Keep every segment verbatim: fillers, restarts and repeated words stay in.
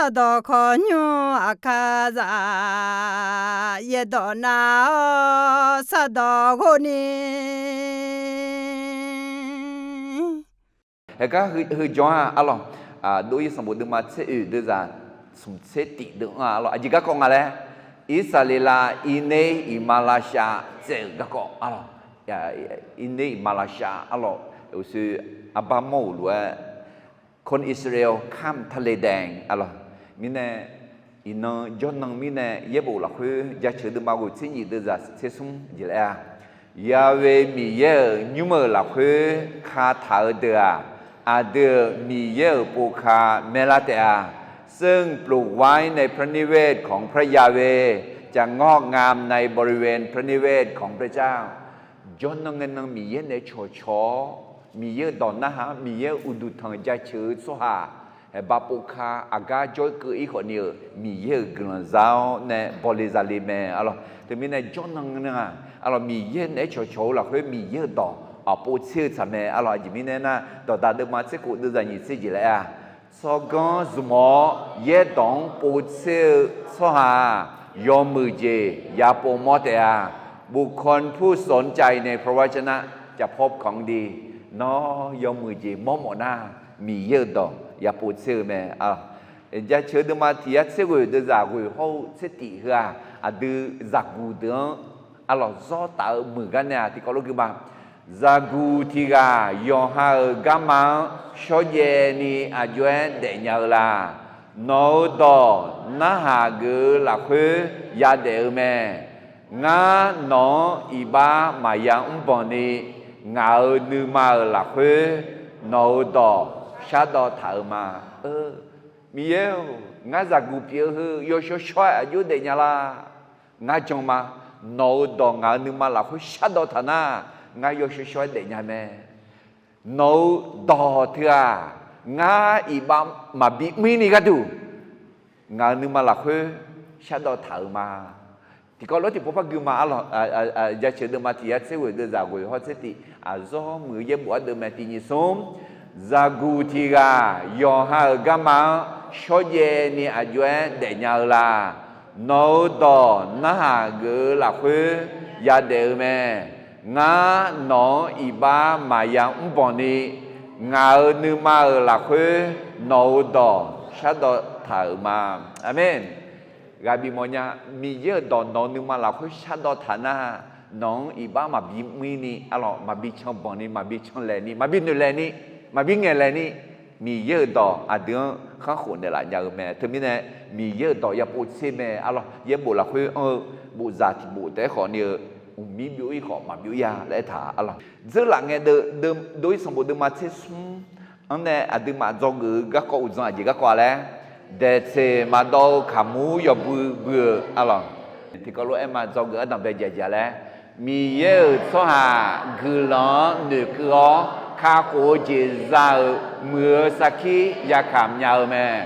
Sardawq khawqnymr aqkar zaq, yaerdawq nav-awr sardawq ghov ni. Haeqgar heu, heu jawr-aq arlawq, dov-ir sanqbof deuvma tser oeq deuvzaq smq tser tif deuv-anr arlawq, aqjeq garkawv nga laer, Irsaqleqlav irner iqmalavshav tsaev-euq garkawv arlawq, irner iqmalavshav arlawq, uqshoe arbar mawr-euq lof-aer, คนอิสราเอลข้ามทะเลแดง arlawq. Mirnae, iqnan jawrnan mirnae yaerbof lafkhoer jaceuq deuvma ghoeq tser nyiq deuvzaq tser smr jeq laer-a, Yahweh Miqyaer-euq nymr-euq lafkhoer kataq-eu deuq-aq, aqdui-euq Miqyaer-euq povka maerlar taef-a. ซึ่งปลูกไว้ในพระนิเวศของพระยาเวห์ จะงอกงามในบริเวณพระนิเวศของพระเจ้า Jawrnan ngae nan Miqyaer naeq-aer cawqcawq-awr, Miqyaer-euq dawq narhaq-anr Miqyaer-euq uqduq tanq jaceuq-eu tsawrhaq, haeqba povka aqgar jawr-ir keuv-ir khawf ni-euq Miqyaer-euq guiqlanq za-awr nae bawle zale mae arlawq. Teumirnae jawrnan ngae nan-aq arlawq, Miqyaer naeq-aer cawqcawq-eu lafkhoer Miqyaer-euq dawq aqpov tser-eu tsaq mae arlawq. Aqjeq mirnae nar, Dawqdaq deuvma tser khof deuvzaq nyiq tser jeq laer-a, tsawrganr zmq-awr yaerdawq-anr pov tser-eu tsawrhaq-aq, yawmuiq jeq yapov mawr taef-a. บุคคลผู้สนใจในพระวจนะจะพบของดี Nawr yawmuiq jeq mawrmawf nar, Miqyaer-euq dawq yapov tser-eu mae. Jaceuq-eu deuvma tiq yar tser ghoeq deuvzaq ghoeq hawr-eu tser tif heu-aq, aqdui zaqguq deuq-anr arlawq zawr taf-eu muiq gar nae-aq tiqkawv lof gui ma. Zaqguq tiq ghaq yawqha-euq garma-anr shawrjaev ni aq jov-aer daefnya-eu la? Nawq-euq dawq narhaq geuf-eu lafkhoer yadaef-eu mae. Ngar nawq-anr iqbax maqya mrbanq ni, ngaq-euq nuima-euq lafkhoer nawq-euq dawq shardawv taq-euq ma. Miqyaer-or, ngar zaqguq pyeuf-eu heu yawshawr shawr-aer aq jov-aer daefnya la? Ngar jan ma. Nawq-euq dawq ngaq-euq nuima lafkhoer shardawv taq nar, ngar yawshawr shawr-aer daefnya mae. Nawq-euq dawq teu-aq, ngar iqbax maqbi mr-ir ni gharduq, ngaq-euq nuima lafkhoer shardawv taq-euq ma. Tiqkawv lof tiqpov par gui ma arlawq. Jaceuq deuvma tiq yar tser ghoeq deuvzaq ghoeq hawr tser tif, aqzawr muiq-eu yaerbof ardeuv mae. Tiq nyiq smr, zaqguq tiq ghaq yawqha-euq garma-anr shawrjaev ni aq jov-aer daefnya-eu la? Nawq-euq dawq narhaq geuf-eu lafkhoer yadaef-eu mae. Ngar nawq-anr iqbax maqya mrbanq ni, ngaq-euq nuima-euq lafkhoer nawq-euq dawq shardawv taq-euq ma. Aqmeq. Ghaq bif mawf nya. Miqyaer-euq dawq nawq-eu nuima lafkhoer shardawv taq nar, nawq-anr iqbax maqbi mr-ir ni arlawq, maqbi canbanq ni, maqbi canlaeq ni, maqbi noeqlaeq ni, maqbi ngaeqlaeq ni, Miqyaer-euq dawq aqdui-anr khanrkhof naeqlaf nya-eu mae. Teumirnae, Miqyaer-euq dawq yapov tser mae arlawq. Yaerbof lafkhoer anr-eu bofzaq tiq bof taef-aer khawf ni-eu, mqmir byov-ir khawf maqbyov-ir-a laer aertaq arlawq. Dzeurlaf ngae deuv, dov-ir sanqbof deuvma tser smr-anr nae aqduimaf dzawgeuf-eu garkawv uqdzan aqjeq garkawv-a laer, daeqtseq maqdawv-eu kaqmur yawbui bui-eu arlawq. Tiqkawv lof-aer ma dzawgeuf ardanq bae jaeq jaeq laer, Miqyaer-euq tsawrhaq guiqlanq-anr noeqkeuv-awr kakhof-eu jeq za-euq muiq-eu sarkir yakamq nya-eu mae.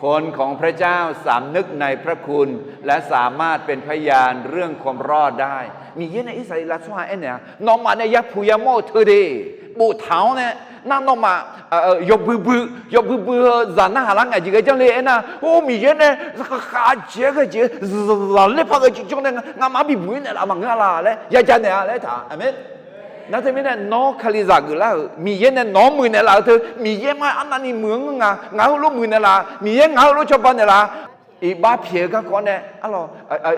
คนของพระเจ้าสำนึกในพระคุณและสามารถเป็นพยานเรื่องความรอดได้ Miqyaer nae Irsaqleqlav tsawrhaq aernaeq-a, nawmaf nae yapuq yamawr-euq teu de, boftaq-awr nae, nar nawmaf yawbui bui, yawbui bui-eu zaq narhaq lar ngae jeq ghae janr le aernar, or Miqyaer nae zaqkhav khav jeq-aer ghae jeq, zaqler par ghae jeq janr nae ngamaf-anr bibuq-ir naeqlaf maqngeur-a la laer yaja naeq-a laer aertaq. Aqmeq. Nar teumirnae nawr kalizaq geuflar-euq Miqyaer nae nawq-anr muiqnaeq laf-eu teu, Miqyaer ma arnavni muiq-anr ngeur nga, ngaq heulof muiqnaeq laf, Miqyaer ngaq heulof cawba naeqlaf, iqbax pyaeq-eu garkawv nae arlawq,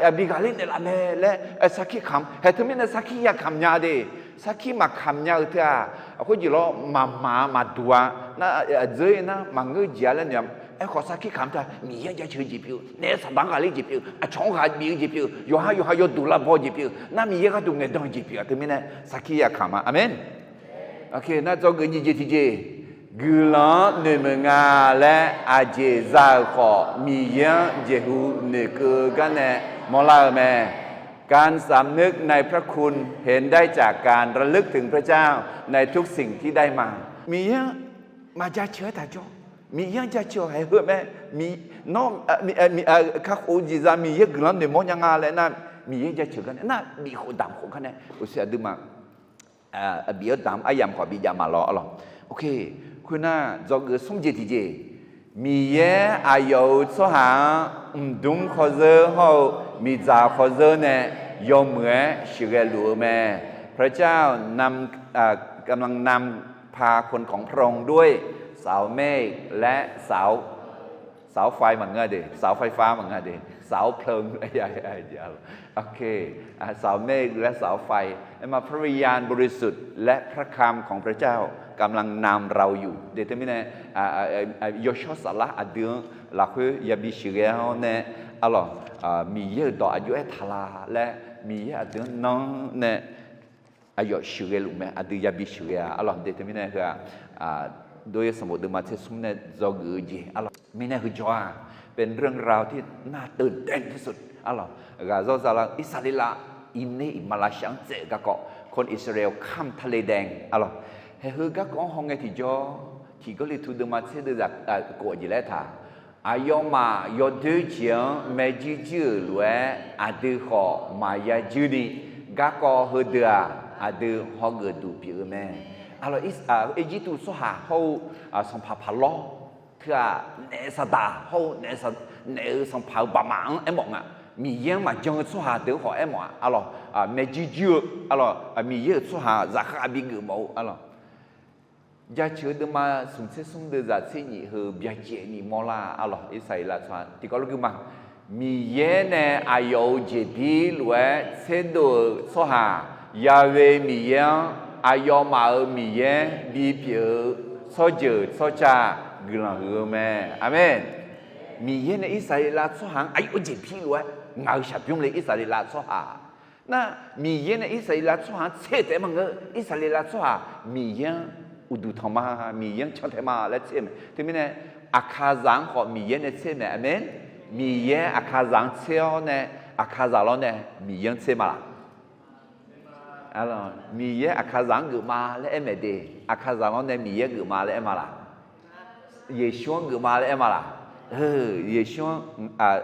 aqbi ghaqler naeqlaf mae laer sarkir kamq. Haeq teumirnae sarkir yakamq nya de. Sarkir maqkamq nya-eu teu-aq, khoerjeq lawr maqmaq-a maqduq-a, nar aqdzeur-ir nar maqngeur jeq-a laer noeq-a. Aerkhawf sarkir kamq teu-aq, Miqyaer-anr jaceuq-eu jeq pyeuf-eu, naef-aer Saqdaq-anr ghaqler jeq pyeuf-eu, aqcawq-anr ghaq bif-eu jeq pyeuf-eu, yawqha yawqha yawduq lavbaw jeq pyeuf-eu, nar Miqyaer gharduq ngaeqdan-eu jeq pyeuf-a. Teumirnae sarkir yakamq-a. Aqmeq. Nar dzawgeuf nyiq jeq tiqjeq, guiqlanq-anr noeqmuiq nga laer aqjeq za-euq khawf, Miqyaer-anr jeqhu noeqkeuv-eu gar nae mawrlar-eu mae. การสำนึกในพระคุณ เห็นได้จากการระลึกถึงพระเจ้าในทุกสิ่งที่ได้มา Miqyaer-anr maqjaceuq-aer taq jawr. Miqyaer-anr jaceuq-awq haeq heu mae. Nawr kakhof-eu jeq za Miqyaer guiqlanq-anr noeqmawr nya nga laer nar, Miqyaer jaceuq gar nae nar bif khof damq khof gar nae, uqshoe aqduimaf bif-anr damq aryamq khawf bijav maqlawr arlawq. Khoernar dzawgeuf smr jeq tiqjeq, Miqyaer aqyawf-euq tsawrhaq-anr mqdmr khawrzeur hawr-eu miqdzaq khawrzeur nae yawmuiq-aer sheuqghae luf-eu mae. พระเจ้านำ กำลังนำพาคนของพระองค์ด้วยเสาเมฆและเสา เสาไฟ maqngeur de, เสาไฟฟ้า maqngeur de, เสาเพลิง โอเค เสาเมฆและเสาไฟ พระวิญญาณบริสุทธิ์และพระคำของพระเจ้ากำลังนำเราอยู่ de teumirnae, yawshawr saflar aqdui-anr lafkhoer yabi sheuqghae-awr nae, arlawq, Miqyaer-euq dawq aqjox-aer taq la laer Miqyaer aqdui-anr nan nae aqyawf sheuqghae luf mae, aqdui yabi sheuqghae-a. Arlawq, de teumirnae heu-aq, dov-ir sanqbof deuvma tser smr nae dzawgeuf-eu jeq, arlawq, mirnae heu jawr-aq, เป็นเรื่องราวที่น่าตื่นเต้นที่สุด arlawq, ghaq zawr za lar Irsaqleqlav อินเนอิหม่านราชา anr tsaev-euq garkawv คนอิสราเอลข้ามทะเลแดง arlawq, haeq heu garkawv-anr hawngae tiqjawr, tiqgawrliqtu deuvma tser deuvzaq kof jeq laer taq, aqyawfmaf yawdoer jeq-anr maerjuir juir-euq lof-aer aqdui khawf maqya juir ni, garkawv heudeuq-aq aqdui hawgeuf duq pyeuf-eu mae. Arlawq, Irjirtuv tsawrhaq hawr-eu sanqpaq paqlawr teu-aq, naef saqdaq hawr-eu naef, naef-euq sanqpaq-euq baqmaf-anr aermawf nga. Miqyaer-anr maqjan-eu tsawrhaq deuq-anr khawf aermawf-a. Arlawq, maeqjir jir-eu, arlawq, Miqyaer-euq tsawrhaq zafkhav bigeuv mawf-eu, arlawq, jaceuq-eu deuvma smq tser smr deuvzaq tser nyif heu byacaevni mawrlar, arlawq, Irsaqleqlav tsawrhaq tiqkawv lof gui ma. Miqyaer nae aqyawf-euq jeqbir lof-aer tserdov-euq tsawrhaq, Yahweh Miqyaer-anr aqyawfmaf-euq Miqyaer bipyeuf-eu tsawrjeuq tsawrca guiqlanq huiq-eu mae. Aqmeq. Miqyaer nae Irsaqleqlav tsawrhaq-anr aqyawf-euq jeqbir lof-aer ngaq-euq shaqbymr le Irsaqleqlav tsawrhaq. Nar, Miqyaer nae Irsaqleqlav tsawrhaq-anr tser taef maqngeur, Irsaqleqlav tsawrhaq Miqyaer-anr uqduq tanq ma, Miqyaer-anr cantae ma laer tser-eu mae. Teumirnae, Aqkaqzaq-anr khawf Miqyaer nae tser mae. Aqmeq. Miqyaer Aqkaqzaq-anr tser-awr nae, Aqkaqzaq lawr nae Miqyaer-anr tser ma laq? Miqyaer-anr geufma laer aer mae de. Aqkaqzaq lawr nae Miqyaer geufma laer aer ma laq? Yeqsur-anr geufma laer aer ma laq? Yeqsur-anr,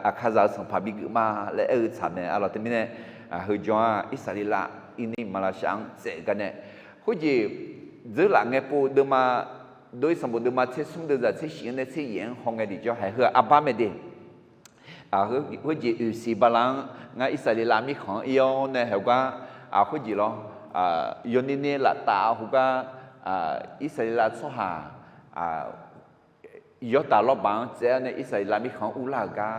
Aqkaqzaq-euq sanqpaq bigeuf ma laer aer-eu tsaq mae. Arlawq, teumirnae, heu jawr-aq, Irsaqleqlav อินเนอิหม่านราชา anr tsaev-eu garnae, khoerjeq dzeurlaf ngae pov deuvma, dov-ir sanqbof deuvma tser smr deuvzaq tser shif-anr nae tser yaef-anr hawngae tiqjawr haeq heu-aq arbar mae de. Khoerjeq oeqsiq bala-anr ngar Irsaqleqlav mirkhanq-anr ir-awr nae haeq gar, khoerjeq lawr, yawner ner laftaf heugar, Irsaqleqlav tsawrhaq Yawrdaq lawrbaq-anr tsaev-awr nae Irsaqleqlav mirkhanq-anr urlar-euq gar,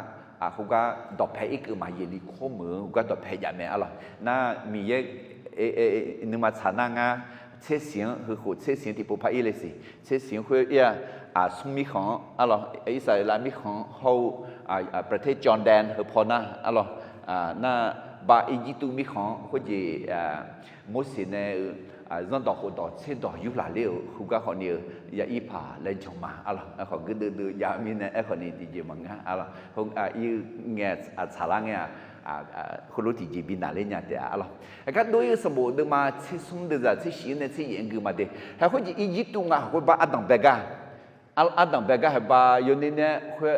khoergar dawqpae irkeuv ma, Yeqliqkor meuq-anr heugar dawqpae jav mae. Arlawq, nar Miqyaer nuima tsaq nar ngar tser siq-anr, heukhof tser siq-anr tiqpov par ir le siq. Tser siq-anr khoer ir-a, aqsmr mirkhanq-anr, arlawq, Irsaqleqlav mirkhanq-anr hawr-eu ประเทศจอร์แดน heupaw nar, arlawq, nar, ba Irjirtuv mirkhanq-anr khoerjeq, Morseq nae-eu zanrdawq khofdawq tserdawq yurlaq ler-euq heugar khawfni-eu ya ir paq laer jan ma. Arlawq, aerkhawf guirdeuv deuv jav-eu mirnae aerkhawfni tiqjeq maqngeur. Arlawq, ir-eu ngae tsaqlar ngae-aq, heulof tiqjeq bi naqler nya taef-a. Arlawq, haeq gar dov-ir-eu sanqbof deuvma tser smr deuvzaq tser shif-anr nae tser yaef-anr gui ma de. Haeq khoerjeq Irjirtuv nga khoerbar ardanq bae gar, ardanq bae gar haeqba yawner ner khoer,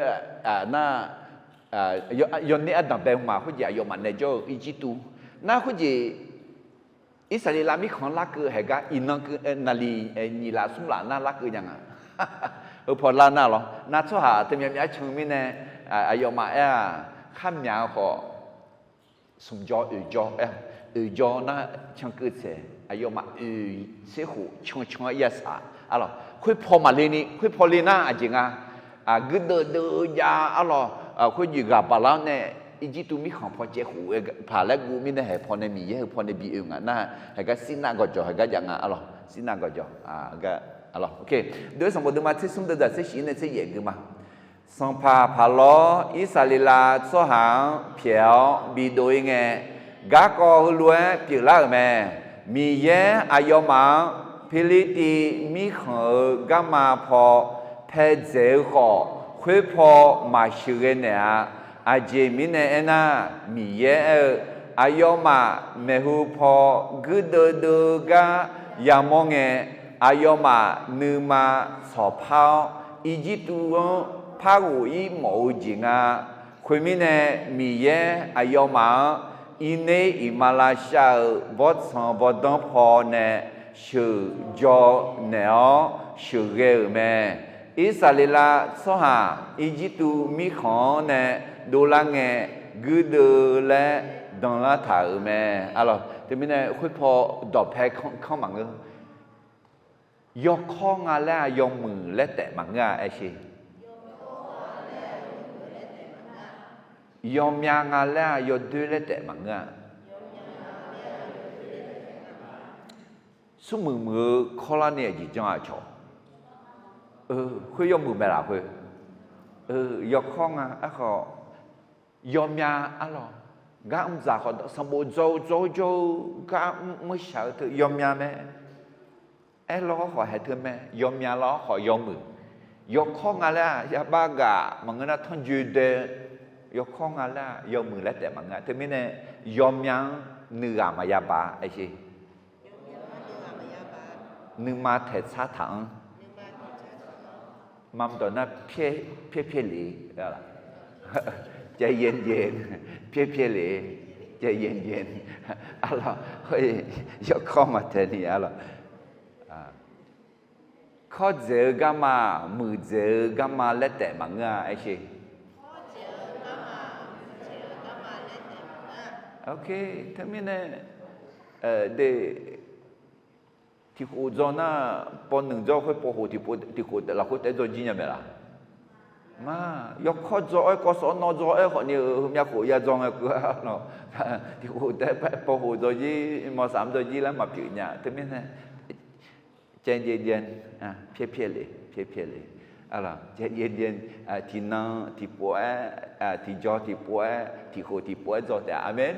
nar, yawner ardanq bae ma khoerjeq aqyawfmaf nae jawr-eu Irjirtuv. Nar khoerjeq Irsaqleqlav mirkhanq larkeuv haeq gar iqnan keuv naqliq nyiq laf smr laf nar larkeuv nya nga. Heupaw lar nar lawr, nar tsawrhaq teumyav myav can-eu mirnae, aqyawfmaf aer-aq, kharmyaq-eu khawf smq jawr oeq jawr, oeq jawr nar cankeuv tsaeq, aqyawfmaf oeq tser khof can can-aer ya saq. Arlawq, khoerpaw maqle ni, khoerpaw le nar aqjeq nga. Guirdeuv deuv jav, arlawq, khoerjeq ghaq baqlar-awr nae Irjirtuv mirkhanq paw caev khof-eu paq laer guv mirnae haeq paw nae Miqyaer heu paw nae bi oe nga nar, haeq gar Sirnav gawqjawq haeq gar jav nga. Arlawq, Sirnav gawqjawq, arlawq, dov-ir sanqbof deuvma tser smr deuvzaq tser shif-anr nae tser yaef gui ma. Sanqpaq paqlawr Irsaqleqlav tsawrhaq-anr pyaeq-awr bidov-ir ngae, garkawv heulof-aer pyeuflar-euq mae. Miqyaer aqyawfmaf-anr Pirlirtiv mirkhanq-euq garma paw paedzaeq-eu khawf, khoerpaw maqsheuqghae naeq-a. Aqjeq mirnae aernar, Miqyaer aer-eu, aqyawfmaf maeqhu paw guirdeuv deuv-eu gar yamawr ngae, aqyawfmaf nuima tsawqpar-awr, Irjirtuv-anr par ghof-ir mawf-eu jeq nga. Khoermirnae, Miqyaer aqyawfmaf-anr Irner iqmalavshav-euq bawrtsanq bawrdanr paw nae sheuqjaw naeq-awr sheuqghae-euq mae. Irsaqleqlav tsawrhaq Irjirtuv mirkhanq-anr nae dovlar ngae guirdeuv laer danlar taq-euq mae. Arlawq, teumirnae khoerpaw dawqpae kanr maqngeur. Yawkawr nga laer-aq yawmuiq laer taef maqngeur-a aer sher. Yawmya nga laer-aq yawdoer laer taef maqngeur-a. Smrmuiq muiq-eu kawrlar ni aqjeq janr-a cawq. Khoer yawmuiq mae laf khoer. Yawkawr nga aerkhawf, yawmya arlawq. Gar mr dzaq khawf sanqbof dzaw-eu dzaw-eu jawr-eu gar mr mr shaq-eu teu yawmya mae. Aerlawr khawf haeq teu mae, yawmya lawr khawf yawmuiq. Yawkawr nga laer-aq yabav gaq maqngeur nar tanrjoe dae-eu, yawkawr nga laer-aq yawmuiq laer taef maqngeur-a. Teumirnae yawmya-anr nuighaq maqya baq aer sher. Nuima taeqtsar taq-anr. Mamdawq nar pyaer pyaer le, ใจเย็นๆ pyaer pyaer le, ใจเย็นๆ arlawq, yawkawr maqtaeq ni arlawq. Kawr dzaeq-eu garma, muiqdzaeq-eu garma laer taef maqngeur-a aer sher. Ok, teumirnae de, tiqkhof dzaw nar, pawnuiq dzaw khoer pawkhof tiqpov tiqkhof lafkhoer taef-aer dzaw jir nya maeq laf? Ma, yawkawr dzaw-aer kawv sawf-awr nawr dzaw-aer khawf ni-eu heumyav khof ya dzaw ngae keuv-a lawq. Tiqkhof taef-aer pawkhof dzaw jir, mawsaf-anr dzaw jir laer maqpyeuf nya. Teumirnae ใจเย็นๆ pyaer pyaer le, pyaer pyaer le. Tiqnan tiqpov-aer, tiqjaw tiqpov-aer, tiqkhof tiqpov-aer dzaw taef-a. Aqmeq.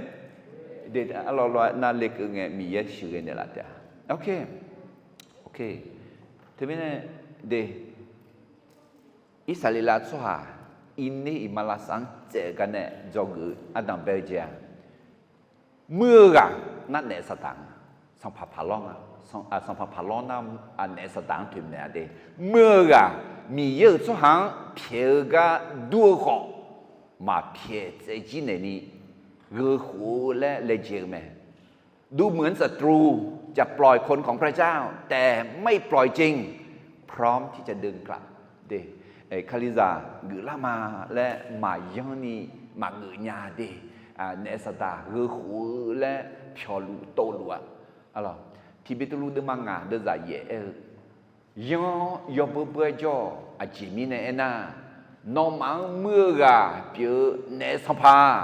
De, arlawr lawr-aer navle keuv ngae Miqyaer sheuqghae naeqlaf taef-a. Ok, ok. Teumirnae de, Irsaqleqlav tsawrhaq irner iqmalavshav-anr tsaev-eu gar nae dzawgeuf-eu ardanq bae-eu jeq-aq, muir-eu ghaq nar naef saqdaq-anr, sanqpaq paqlawr nga, sanqpaq paqlawr nar naef saqdaq-anr toeqmaeq-a de. Muir-eu ghaq Miqyaer-euq tsawrhaq-anr pyaeq-eu gar dur-eu khawf, maqpyaeq tsaev jir naeqni, gheu khof-eu laer laejae-eu mae. ดูเหมือนศัตรูจะปล่อยคนของพระเจ้า แต่ไม่ปล่อยจริง พร้อมที่จะเดินกลับ de. Kalizaq geuflar ma laer maqyanr ni maqgeuf nya de. Naef saqdaq gheu khof-eu laer pyawqluf tovluf-a. Tiq Beqtuvluv deuvma ngaq deuvzaq yaef aer-eu, yanr-awr yawbeur beur-aer jawr-awq. Aqjeq mirnae aernar, nawmaf-anr muir-eu ghaq pyeuf-eu naef sanqpaq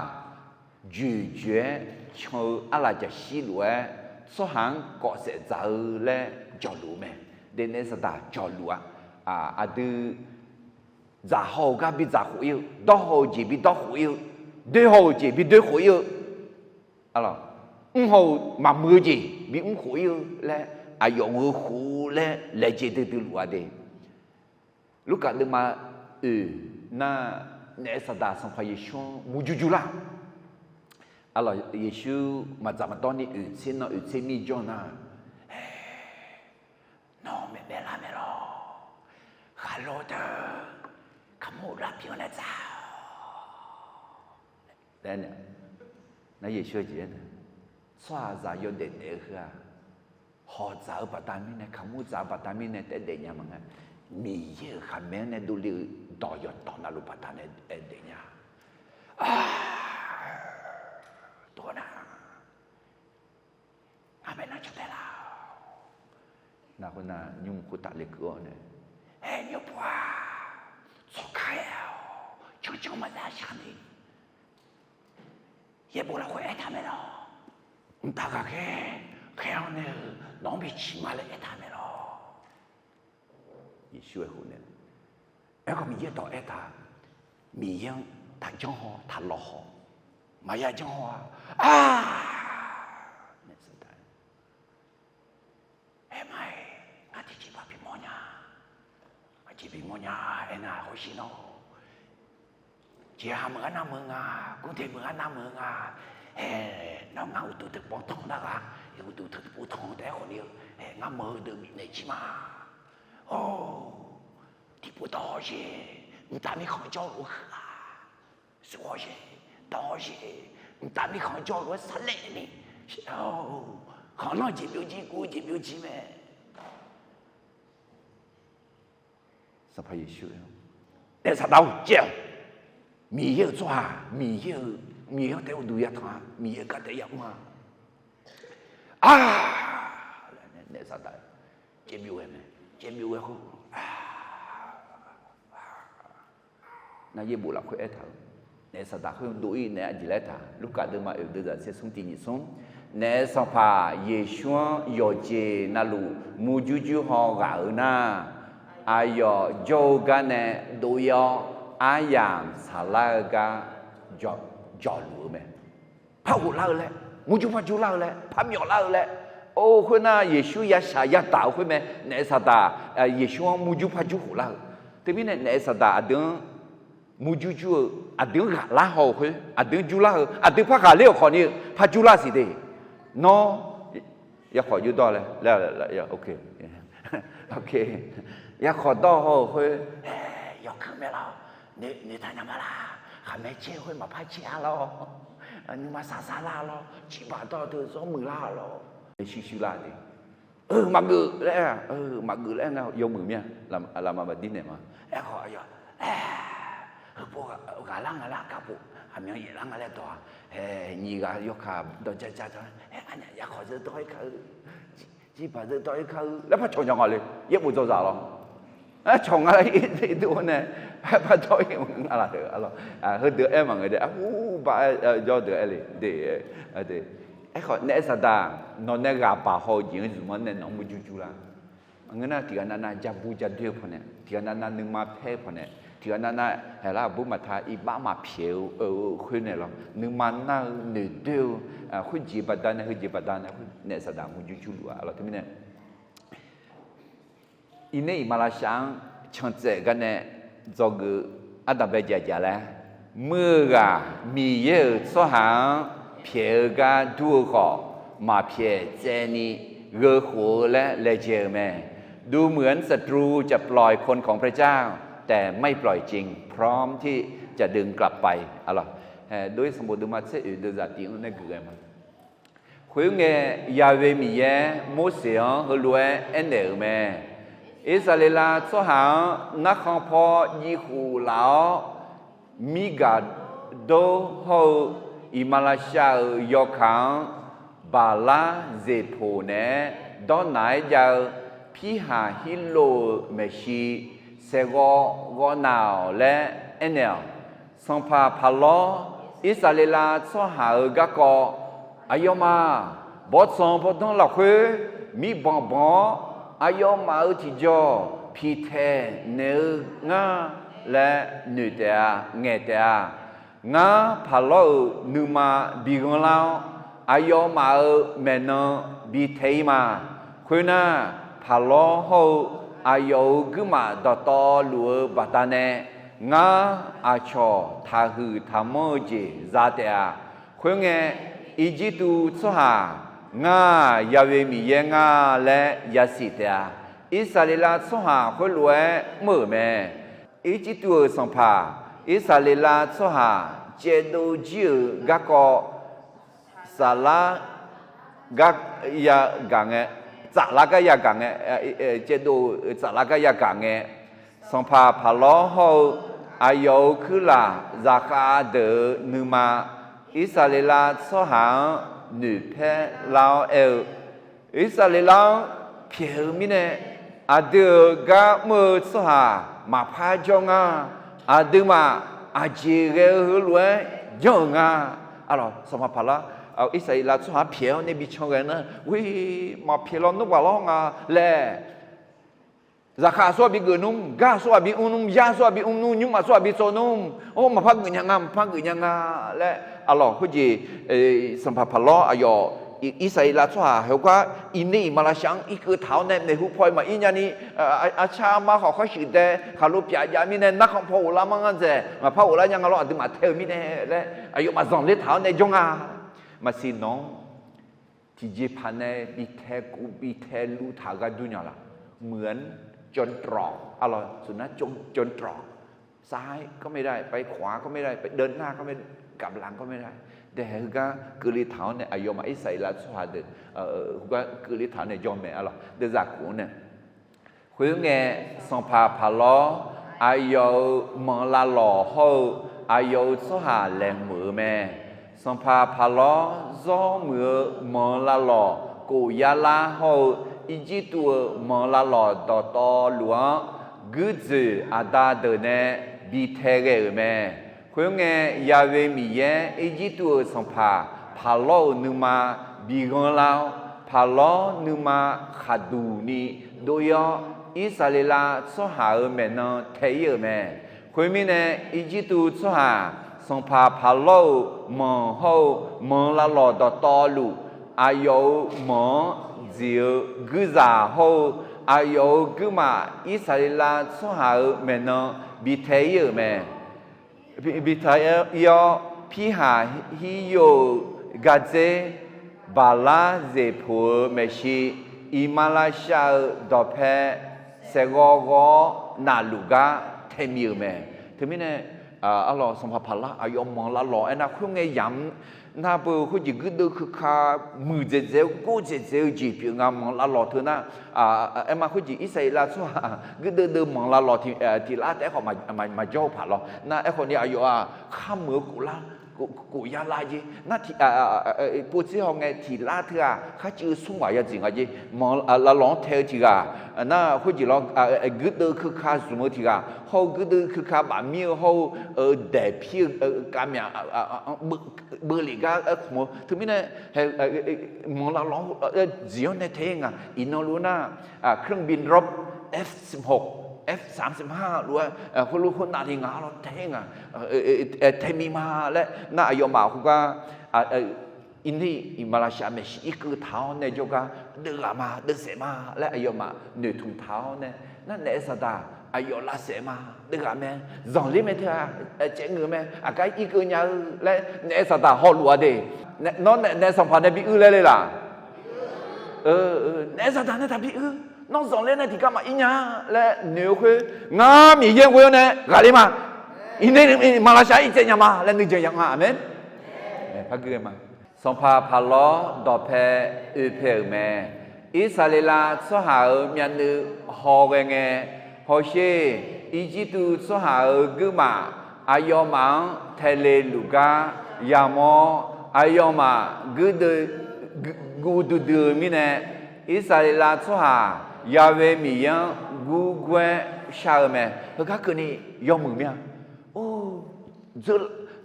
joeqjoeq-aer can-eu arlaqjaqshir lof-aer tsawrhaq-anr kawf saef dzaq-eu laer jawqluf-eu mae. De naef saqdaq jawqluf-a. Aqdui dzaqhaw-euq gar bi dzaqkhof ir-eu, dawrhaw-euq jeq bi dawrkhof ir-eu, doerhaw-euq jeq bi doerkhof ir-eu, mrhaw-euq maqmuiq-eu jeq bi mrkhof ir-eu laer, aqyawf gheu khof laer laejae duidui luf-a de. Lurkaf deuvma oeq nar, naef saqdaq Sanqpaq Yeqsur-anr murjur jur lar. Arlawq, Yeqsur maqdzaq maqdawr ni oeq tser nan oeq tser mir jawr nar, Nawr maeqmaeq lar mae lawq. Khaqlo deuq kaqmur lavpyeuf-anr nae dzaq-awq laer aer-a. Nar Yeqsur-aq jeq aer-a, tsawrhaqzaq yawdaef daef-eu heu-aq, hawq dzaq-eu baqda mirnae, kaqmur dzaq-eu baqda mirnae taef-aer daef nya maqngeur. Miqyaer-euq khaqmae-anr nae dovle-eu dawq yawqtawv navluf baqda nae daef nya. Dawq nar, Ngar maeqnan cawtae laf-awq. Nar khoernar nymr khoertav lekeuv-awr nae, Aer, nymrpov-aq, tsawrkhav-aer-awq, cancan maqza shar ni, yaerbof lafkhoer aertaq mae lawq. Mqtav ghaqkhaer khaer-awr nae-eu nawq-anr bi ciq ma laer aertaq mae lawq. Yeqsur aerkhof nae, Aerkhawf Miqyaer dawq aertaq, Miqyaer-anr taqjanr haw taqlawq haw, maqya janr haw-a. Aq, naef saqdaq-aer, Aerma-iq, ngar tiqjeq baq bimawr nya. Aqjeq bimawr nya aernar, hawsher nawr-or, jeqha meuq-anr nar meuq nga, gurdaeq meuq-anr nar meuq nga. Aer, nawr ngar uqduq teu pov tanq nar ghaq, uqduq teu pov tanq taef-aer khawf ni-eu, aer, ngar meuq-eu deuq bifnaeq jir ma. Or, tiqpov dawr-awr jeq, mqtav mirkhanq jawrluf-eu heu-aq, sur-awr jeq, dawr-awr jeq, mqtav mirkhanq jawrluf-aer sarlaer ni, khanqlanr jeq byovjir, guv jeq byovjir mae. Sanqpaq Yeqsur, Naef Saqdaq-or, caev-awq. Miqyaer-euq tsawrhaq, Miqyaer-euq, Miqyaer taef uqduq yatanq-a, Miqyaer gar taef yamr-a. Aq, Naef Saqdaq caev byov ghae mae. Caev byov ghae khoer, nar yaerbof lafkhoer aertaq-eu, Naef Saqdaq khoer dov-ir naeq-aer aqjeq laer taq, Lurkaf deuvma oeq deuvzaq tser smr tiq nyiq smr. Naef Sanqpaq Yeqsur-anr yawqjeq navluf murjur jur haw ghaq-euq nar, aqyawf jawr-eu gar nae dov-ir-awr, aryamq saqlar-eu gar jawqluf-eu mae. Par ghoflar-eu laer, murjur parjur lar-eu laer, par myawflar-eu laer. Or, khoernar Yeqsur yashaq yadaq-eu khoer mae. Naef Saqdaq Yeqsur-anr murjur parjur khoflar-eu. Teumirnae Naef Saqdaq aqdui-anr murjur jur-eu, aqdui-anr ghaqlar haw-eu khoer, aqdui-anr jurlar-eu, aqdui par ghaqler-euq khawfni-eu par jurlar siq de. Nawr, yarkhawf jurdawr laer, yarkhawf dawr haw-eu khoer, yawkeuv mae lawr, noeqtaq nya ma laq, khaqmae caer-eu khoer maqpar caer-a lawr, nuima saqsar lar lawr, ciqbaq dawr deuq zawr muiqlar lawr, shuir shuir lar de. Maqgeuf laer, maqgeuf laer aer nga yawmuiq mir-a, lafma maqdir naeq ma. Aerkhawf, heupov ghaqlar nga laer kakhof, aqmyan yaeflar nga laer dawq-a, nyiq ghaq yawkaq dawq ja ja dawq-a, arnyaf yarkhawf zeur dawr-ir kar-eu, ciqbaq zeur dawr-ir kar-eu laer par cawq nya nga le, yaerbof dzawzaq lawr. Aer cawq nga laer ir dov-awr nae, aer par dawr-ir nga laf deuq, heudeuq aer maqngeur de, arhu bar-aer jawr deuq aer le de. Aerkhawf Naef Saqdaq, nawq nae ghaq baq haw-eu jeq-anr zmq-anr nae nawq-anr murjur jur lar. Ngeur nar tiqghaq navnav ja bur ja doer-eu pawnae, tiqghaq navnav nuima paer-eu pawnae, tiqghaq navnav haeqlar aqbur maqta iqbax maqpyaeq-eu khoer naeq lawr, nuima nar-eu noeqdoer-eu khoerjeq baqdanae heujeq baqdanae khoer Naef Saqdaq murjur jur luf-a lawr. Teumirnae Irner iqmalavshav-anr cantsaef garnae dzawgeuf ardanqbae jaqjaq laer, muir-eu ghaq Miqyaer-euq tsawrhaq-anr pyaeq-eu gar dur-eu khawf, maqpyaeq tsaevni gheukhof-eu laer laejae-euq mae. ดูเหมือนศัตรูจะปล่อยคนของพระเจ้า แต่ไม่ปล่อยจริง พร้อมที่จะดึงกลับไป Dov-ir sanqbof deuvma tser oeq deuvzaq tiq-anr nae geuf ghae ma. Khoerngae, Yahweh Miqyaer Morseq-anr heulof-aer aernaeq-euq mae. Irsaqleqlav tsawrhaq-anr narkhan paw jiv khuf laf-awr, mirgaq dor hawr-eu iqmalavshav-euq yawkaq-anr Baqlar zeqpoq naeq-aer dawrnaq-aer jav-eu Pirhaq Hirlov-euq maeqshi saeqghawv ghawv nar-awq laer aernaeq-awq. Sanqpaq Paqlawr Irsaqleqlav tsawrhaq-euq garkawv, aqyawfmaf bawrtsanq bawrdanr lafkhoer mirbanq banq-awr, aqyawfmaf-euq tiqjawq piqtaeq naeq-eu ngar laer noeq taef-a, ngaeq taef-a. Ngar Paqlawr-euq nuima bi ghanrlar-awr, aqyawfmaf-euq maeqnan bi tae-ir ma. Khoernar, Paqlawr hawr-eu aqyawf-euq guirmaf dawqtawvluf-eu baqdanae, ngar aqcawq taqhuiq taqmanr-eu jeq za taef-a. Khoerngae, Irjirtuv tsawrhaq, Ngar-aq, Yahweh Miqyaer nga laer yasiq taef-a. Irsaqleqlav tsawrhaq khoerlof-aer mr-euq mae. Irjirtuv-euq sanqpaq, Irsaqleqlav tsawrhaq caevdov jir-euq garkawv, saflar gar yagaq ngae, tsaflar gar yagaq ngae, caevdov-eu tsaflar gar yagaq ngae, sanqpaq Paqlawr hawr-eu aqyawf-euq kuirlaf zaqkhav deuq-euq nuima, Irsaqleqlav tsawrhaq-anr noeqpaer lar-awr aer-eu, Irsaqleqlav-anr pyaeq-eu mirnae, aqdui-euq gar mr-eu tsawrhaq maqpar jawr nga. Aqduimaf aqjeq ghae-eu heulof-aer janr-euq nga. Sanqpaq Paqlawr, Irsaqleqlav tsawrhaq-anr pyaeq-awr nae bi can ghae nar, ghoer maqpyaeq lawnmr ghaq lawr nga laer, zaqkhav aqsur ghaq bi geuf nmr, gar aqsur ghaq bi mr nmr, yar aqsur ghaq bi mr nmr, nymr aqsur ghaq bi tsov nmr, or, maqpar geuf nya nga, maqpar geuf nya nga laer, aqlawq khoerjeq, sanqpaq Paqlawr aqyawf, Irsaqleqlav tsawrhaq heugar irner iqmalavshav-anr irkeuv taq-awr nae maeqhu paw-iq maqir nyani, arcar armar khawf khar shuif dae khaqlo pyaf jav mirnae narkhan paw ghoflar mar ngar dzaeq maqpar ghoflar nya nga lawr, aqduimaf tae-eu mirnae laer aqyawfmaf zanqler taq-awr nae jawr nga. Maqsiq nawq-anr tiqjeqpaq nae bi tae kuv bi tae luv taq-eu gar dur nya laq? เหมือนจนตรอก aqlawq, สุนัขจนตรอก ซ้ายก็ไม่ได้ ไปขวาก็ไม่ได้ ไปเดินหน้าก็ไม่ได้ กลับหลังก็ไม่ได้ dae heugar keuvle taq-awr nae aqyawfmaf Irsaqleqlav tsawrhaq deuq heugar keuvle taq-awr nae jawr mae. Aqlawq, deuv zaqkhof-anr nae Khoerngae, sanqpaq Paqlawr aqyawf-euq manq lavlawq hawr-eu aqyawf-euq tsawrhaq laeqhmq-euq mae. Sanqpaq Paqlawr zawr muiq-eu manq lavlawq khof yarlar hawr-eu Irjirtuv-euq manq lavlawq dawqtawvluf-anr guirdzoeq aqda deuq nae bi tae ghae-euq mae. Khoerngae, Ya'we Miqyaer Irjirtuv-euq sanqpaq Paqlawr-euq nuima bi ghanrlar-awr, Paqlawr nuima khaqduq ni dov-ir-awr, Irsaqleqlav tsawrhaq-euq maeqnan tae-ir-euq mae. Khoermirnae, Irjirtuv tsawrhaq sanqpaq Paqlawr-euq manq hawr-eu manq lavlawq dawqtawvluf, aqyawf-euq manq-anr dziq-eu guirzaq hawr-eu aqyawf-euq guirmaf Irsaqleqlav tsawrhaq-euq maeqnan bi tae-ir-euq mae. Bi tae-ir-awr, Pirhaq Hiryov-euq gardzer, Baqlar zeqpoq-eu maeqshi, iqmalavshav-euq dawqpae saeqghawv ghawv-awr nafluf gar tae mi-euq mae. Teumirnae, arlawq, sanqpaq Paqlar aqyawf manq lavlawq aernar, khoerngae yamq nar beu khoerjeq guirdeuv keuka muiqdzaeq dzaeq-eu gordzaeq dzaeq-eu jeq pyeuf nga. Manq lavlawq teu nar, aerma khoerjeq Irsaqleqlav tsawrhaq guirdeuv deuv manq lavlawq tiq lar taef-aer khawf maqjawr-eu paq lawr. Nar aerkhawf ni aqyawf-aq, kharmuiq-eu khof lar, khof yarlar jer nar, povtser hawngae tiq lar teughaq kharcuiv-eu smr ghaq ya dziq nga jer. Manq lavlawq-anr tae-eu tiq ghaq nar, khoerjeq lawr, guirdeuv keuka zmq-eu tiq ghaq hawr-eu guirdeuv keuka bafmir-eu hawr-eu daeqpir-eu kavmyaq beuvlef gar aerkhmq-eu teumirnae, manq lavlawq-anr dziq-anr nae tae-ir nga. Iqnan lof nar, เครื่องบินรบ F สิบหก F สามสิบห้า lof-aer heulof khoernav ni nga lawr tae-ir nga. Tae mi ma laer nar, aqyawfmaf khoergar, irnir iqmalavshav maeqshi irkeuv taq-awr nae jawrgar, deuvghaq ma, deuvsaef ma laer aqyawfmaf noeqtmq taq-awr nae, nar naef saqdaq aqyawf lavsaef ma, deuvghaq mae, zanqler mae teu-aq, caev ngeuq mae, aqgar irkeuv nya-eu laer naef saqdaq hawluf-a de. Nawr naef sanqpaq nae bi uir laer le laq? Naef saqdaq nae taqbi uir. Nawr zanqler nae tiqgar maqir nya laer noeq-eu khoer, ngar Miqyaer ghoe-awr nae ghaqler ma. Iqnae iqmalavshav irtsaev nya ma laer nuijeq ya nga. Aqmeq. Sanqpaq Paqlawr dawqpae oepae-euq mae. Irsaqleqlav tsawrhaq-euq myavnuiv hawghae ngae, hawsher, Irjirtuv tsawrhaq-euq guirmaf aqyawfmaf-anr taele luf gar yamawr-awr, aqyawfmaf guirdeuv guv duidui-eu mirnae, Irsaqleqlav tsawrhaq Ya'we Miqyaer-anr gurgur-aer shar-eu mae. Heugar keuvni yawmuiq mir-a. Or, dzeur,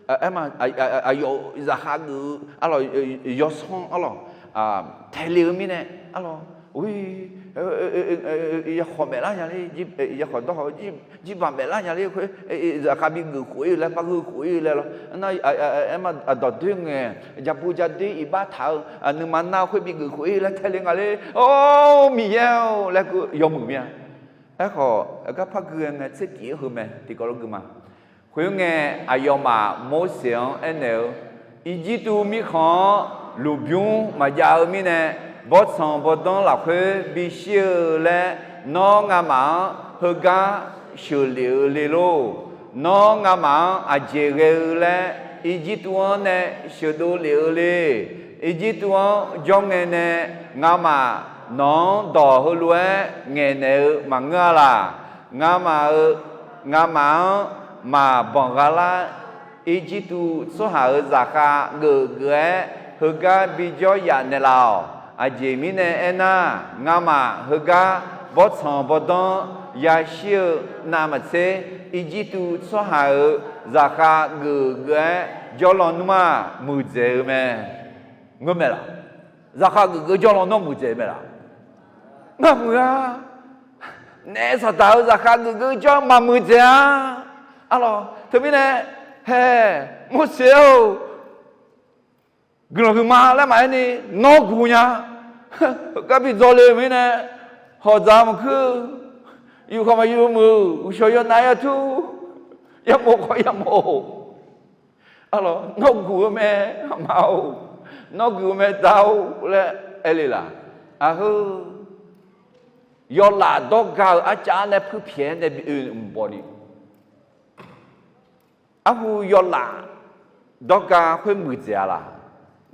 aerma, aqyawf-euq zaqkhav geuf-eu arlawq, yawsanr arlawq, taele-eu mirnae arlawq, yakhawf maeflar nya ler, yakhawf dawrhaw, jirbaq maeflar nya ler khoer, zaqkhav bigeuf khof-ir-eu laer, par gheu khof-ir-eu laer lawr. Nar, aerma, dawqdoer ngae, jaqbu jadoer iqbax taq-eu nuima nar khoer bigeuf khof-ir laer taele nga ler. Or, Miqyaer-or laer yawmuiq mir-a. Aerkhawf, garpar gui-aer ngae tserkif-aer heu mae tiqkawv lof gui ma. Khoerngae, aqyawfmaf Morseq-anr aernaeq-eu, Irjirtuv mirkhanq-anr lmqbymr maqjav-eu mirnae, bawrtsanq bawrdanr lafkhoer bishir-eu laer nawr ngamaf-anr heugar sheuqlef-eu le lor. Nawr ngamaf-anr aqjeq ghae-eu laer Irjirtuv-anr nae sheuqdov lef-eu le. Irjirtuv-anr jawr ngae nae ngamaf nawq-anr dawq heulof-aer ngaeqnaeq-eu maqngeur-a laq. Ngamaf-eu, ngamaf-anr maqbanq gha lar. Irjirtuv tsawrhaq-euq zaqkhav geufgeuf-aer heugar bijawr yaf naeqlaf-awq. Aqjeq mirnae aernar, ngamaf heugar bawrtsanq bawrdanr yashir-eu navmaqtser, Irjirtuv tsawrhaq-euq zaqkhav geufgeuf-aer jawrlan nmr-aq, muiqdzaeq-eu mae. Ngeur mae laq? Zaqkhav geufgeuf jawrlan nawr muiqdzaeq mae laq? Ngar muiq-a. Naef saqdaq-euq zaqkhav geufgeuf jawr maqmuiq dzaeq-a. Arlawq, teumirnae, hae, Morseq-or, guiqlanq huiqma laer maqaer ni nawr guq nya. Heugar bi dzawle-euq mirnae, hawqdzaq maqkuir, yufkhawq maqyuf muiq, uqshawq yawnav yatur, yarmof khawf yarmof. Arlawq, nawr guq-eu mae, aqma-or, nawr guq-eu mae da-or laer aer le laq? Aqheu, yawlaf dawrga-euq arcav-anr nae puirpyaeq-aer nae bi oe mq bawni, arhu yawlaf dawrga khoer muiqdzaeq-a laq?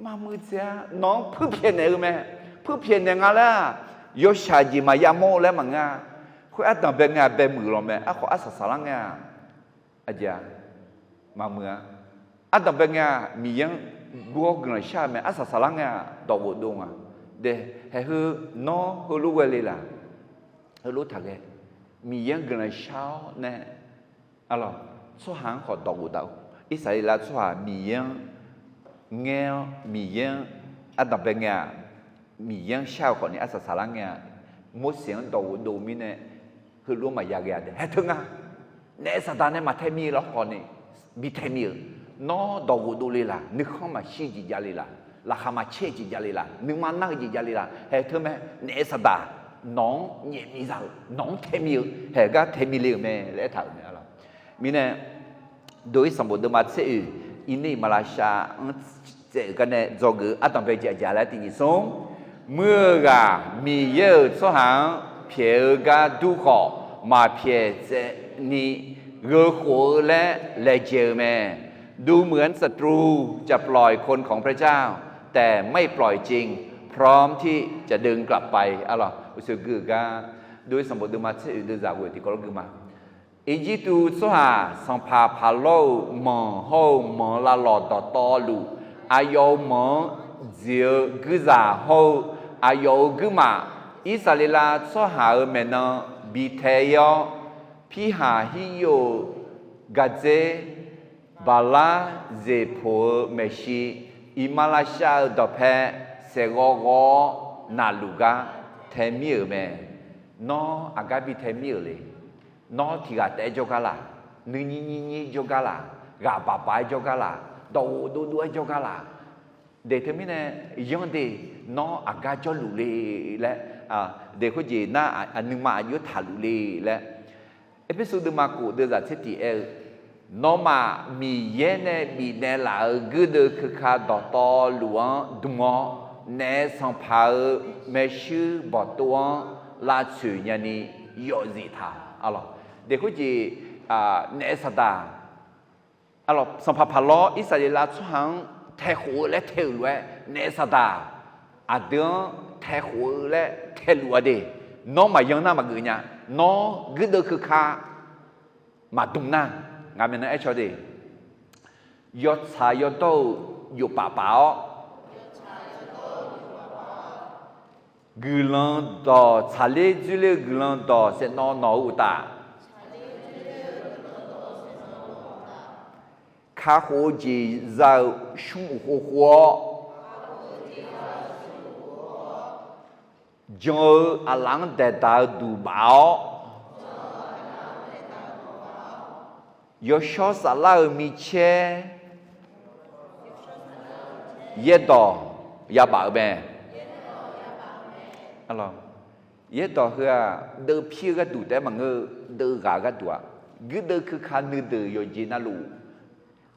Maqmuiqdzaeq-a. Nawq-anr puirpyaeq naeq-eu mae. Puirpyaeq naeq nga laer-aq, yawshaq jeq maqya mawr-eu laer maqngeur-a. Khoer ardanq bae ngae-aq bae muiq lawq mae. Aerkhawf arsaq saqlar ngae-aq, aqjeq-a, maqmuiq-a. Ardanq bae ngae-aq Miqyaer-anr gur-awr guiqlanq shar-eu mae. Arsaq saqlar ngae-aq dawqghof dov nga. De, haeq heu, nawr heulof ghae le laq? Heulof taqghae. Miqyaer-anr guiqlanq shar-awr nae, arlawq, tsawrhaq-anr khawf dawqghof daq-eu. Irsaqleqlav tsawrhaq Miqyaer-anr ngaer-awr, Miqyaer-anr ardanq bae ngae-aq, Miqyaer-anr shar-eu khawfni arsaq saqlar ngae-aq, Morseq-anr dawqghof dov mirnae, heulof maqya ghae-a de. Haeq teu nga. Naef saqdaq nae maqtae mir-eu lafkhawf ni bi tae mir-euq. Nawr dawqghof dovle laq? Nuikhanr maqshir jeq javle laq? Laqkhaq maqcaer jeq javle laq? Nuima nar-eu jeq javle laq? Haeq teu mae. Naef saqdaq nawq-anr nyaef miqzaq-euq, nawq-anr tae mir-eu, haeq gar tae mir le-euq mae laer aertaq-euq mae, arlawq. Mirnae, doq-ir sanqbof deuvma tser oeq, irner-iq maqlavshav-anr tsaev-euq gar nae dzawgeuf-eu ardanq bae jeq aqjeq laer tiq nyiq smr. Muir-eu ghaq Miqyaer-euq tsawrhaq-anr pyaeq-eu gar dur khawf, maqpyaeq tsaev ni gheukhof-eu laer laejae-eu mae. ดูเหมือนศัตรูจะปล่อยคนของพระเจ้า แต่ไม่ปล่อยจริง พร้อมที่จะดึงกลับไป arlawq. Uqshoe gui-eu gar, doq-ir sanqbof deuvma tser oeq deuvzaq ghoe tiqkawv lawr gui ma. Irjirtuv tsawrhaq sanqpaq Paqlawr-euq manq hawr-eu manq lavlawq dawqtawvluf, aqyawf-euq manq-anr dziq-eu guirzaq hawr-eu aqyawf-euq guirmaf, Irsaqleqlav tsawrhaq-euq maeqnan bi tae-ir-awr, pirhaq hiryof-euq gardzer, baqlar zeqpoq-eu maeqshi, iqmalavshav-eu dawqpae saeqghawv ghawv-awr naqluf gar tae mir-euq mae. Nawr aqgar bi tae mir-euq le? Nawr tiq ghaq taef-aer jawrgar laq? Nuinyir nyir nyir jawrgar laq? Ghaq baq baq-aer jawrgar laq? Dawqghof dovdov-aer jawrgar laq? De teumirnae, yanr de, nawr aqgar jawrluf le laer, de khoerjeq nar aqnuima aqjox taqluf le laer, Erpersu deuvma khof deuvzaq tser tiq aer-eu, nawmaf Miqyaer nae bifnaeq laf-euq guirdeuv keuka dawqtawvluf-anr dmq-awr, naef sanqpaq-euq maershuir bawqtov-anr lavtsoeq nyani yawfzif taq, arlawq. De khoerjeq, naef saqdaq, arlawq, sanqpaq Paqlawr Irsaqleqlav tsawrhaq-anr taekhof-eu laer tae-euq lof-aer, naef saqdaq aqdui-anr taekhof-eu laer taeluf-a de. Nawr maqyan nar maqgeuf nya. Nawr guirdeuv keuka maqdmq nar, ngaq maeqnan aer caw de, yawtsaq yawdawr-eu jofpaf paf-awr, guiqlanq dawq tsaqler dzoerler-eu guiqlanq dawq saeqnawv nawq-eu uqtaf, kakhof-eu jeq za-eu shmrmuf khov khov-awr, jan-eu aqlaf-anr daeqdaq-eu duq baf-awr, yawshawr saflar-euq micaer yaerdawq yabaf-eu mae. Yaerdawq heu-aq, deuv pir-eu gharduq taef-aer maqngeur-eu, deuv ghaq-eu gharduq-aq, guirdeuv keuka nuideuq yawqjeq navluf,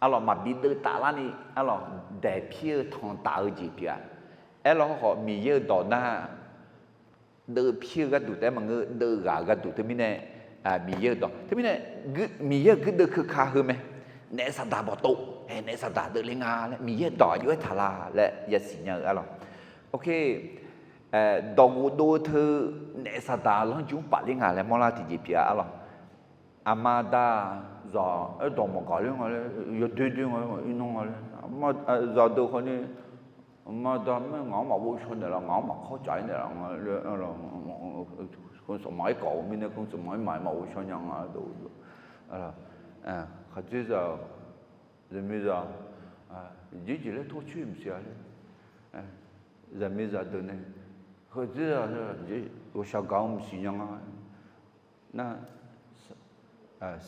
arlawq, maqbi deuv taflarni, arlawq, daeq pir-eu tanq taf-eu jeq pyeuf-a. Aerlawr hawkhawf Miqyaer-euq dawq nar, deuv pir-eu gharduq taef-aer maqngeur, deuv ghaq-eu gharduq teumirnae, Miqyaer-euq dawq teumirnae, Miqyaer-euq guirdeuv keuka heu mae. Naef saqdaq bawqtov, naef saqdaq deuvle nga laer Miqyaer-euq dawq aqjox-aer taq la laer yasiq nya-eu, arlawq. Dawqghof dov-eu teu naef saqdaq lanrjur-anr pafler nga laer mawrlar tiqjeq pyeuf-a, arlawq. Aqma da zaq aerdawq maqgaq ler nga laer, yawdoer doer nga laer, maqir nan nga laer, zaqdeuq khawfni, aqma da maer ngaq-anr maqghov shaw naeqlaf, ngaq-anr maqkawr tsaf-ir naeqlaf nga laer, khawf saqmaq-aer kawf-eu mirnae khawf saqmaq-aer maq-aer maqghov shaw nya nga. Khaqdzerzaq, zaqmiqzaq, jeqjeq laer tawr coer maqsiq-a laer, zaqmiqzaq deuq nae, khaqdzerzaq, ghawqshaq gaq-anr maqsiq nya nga. Nar,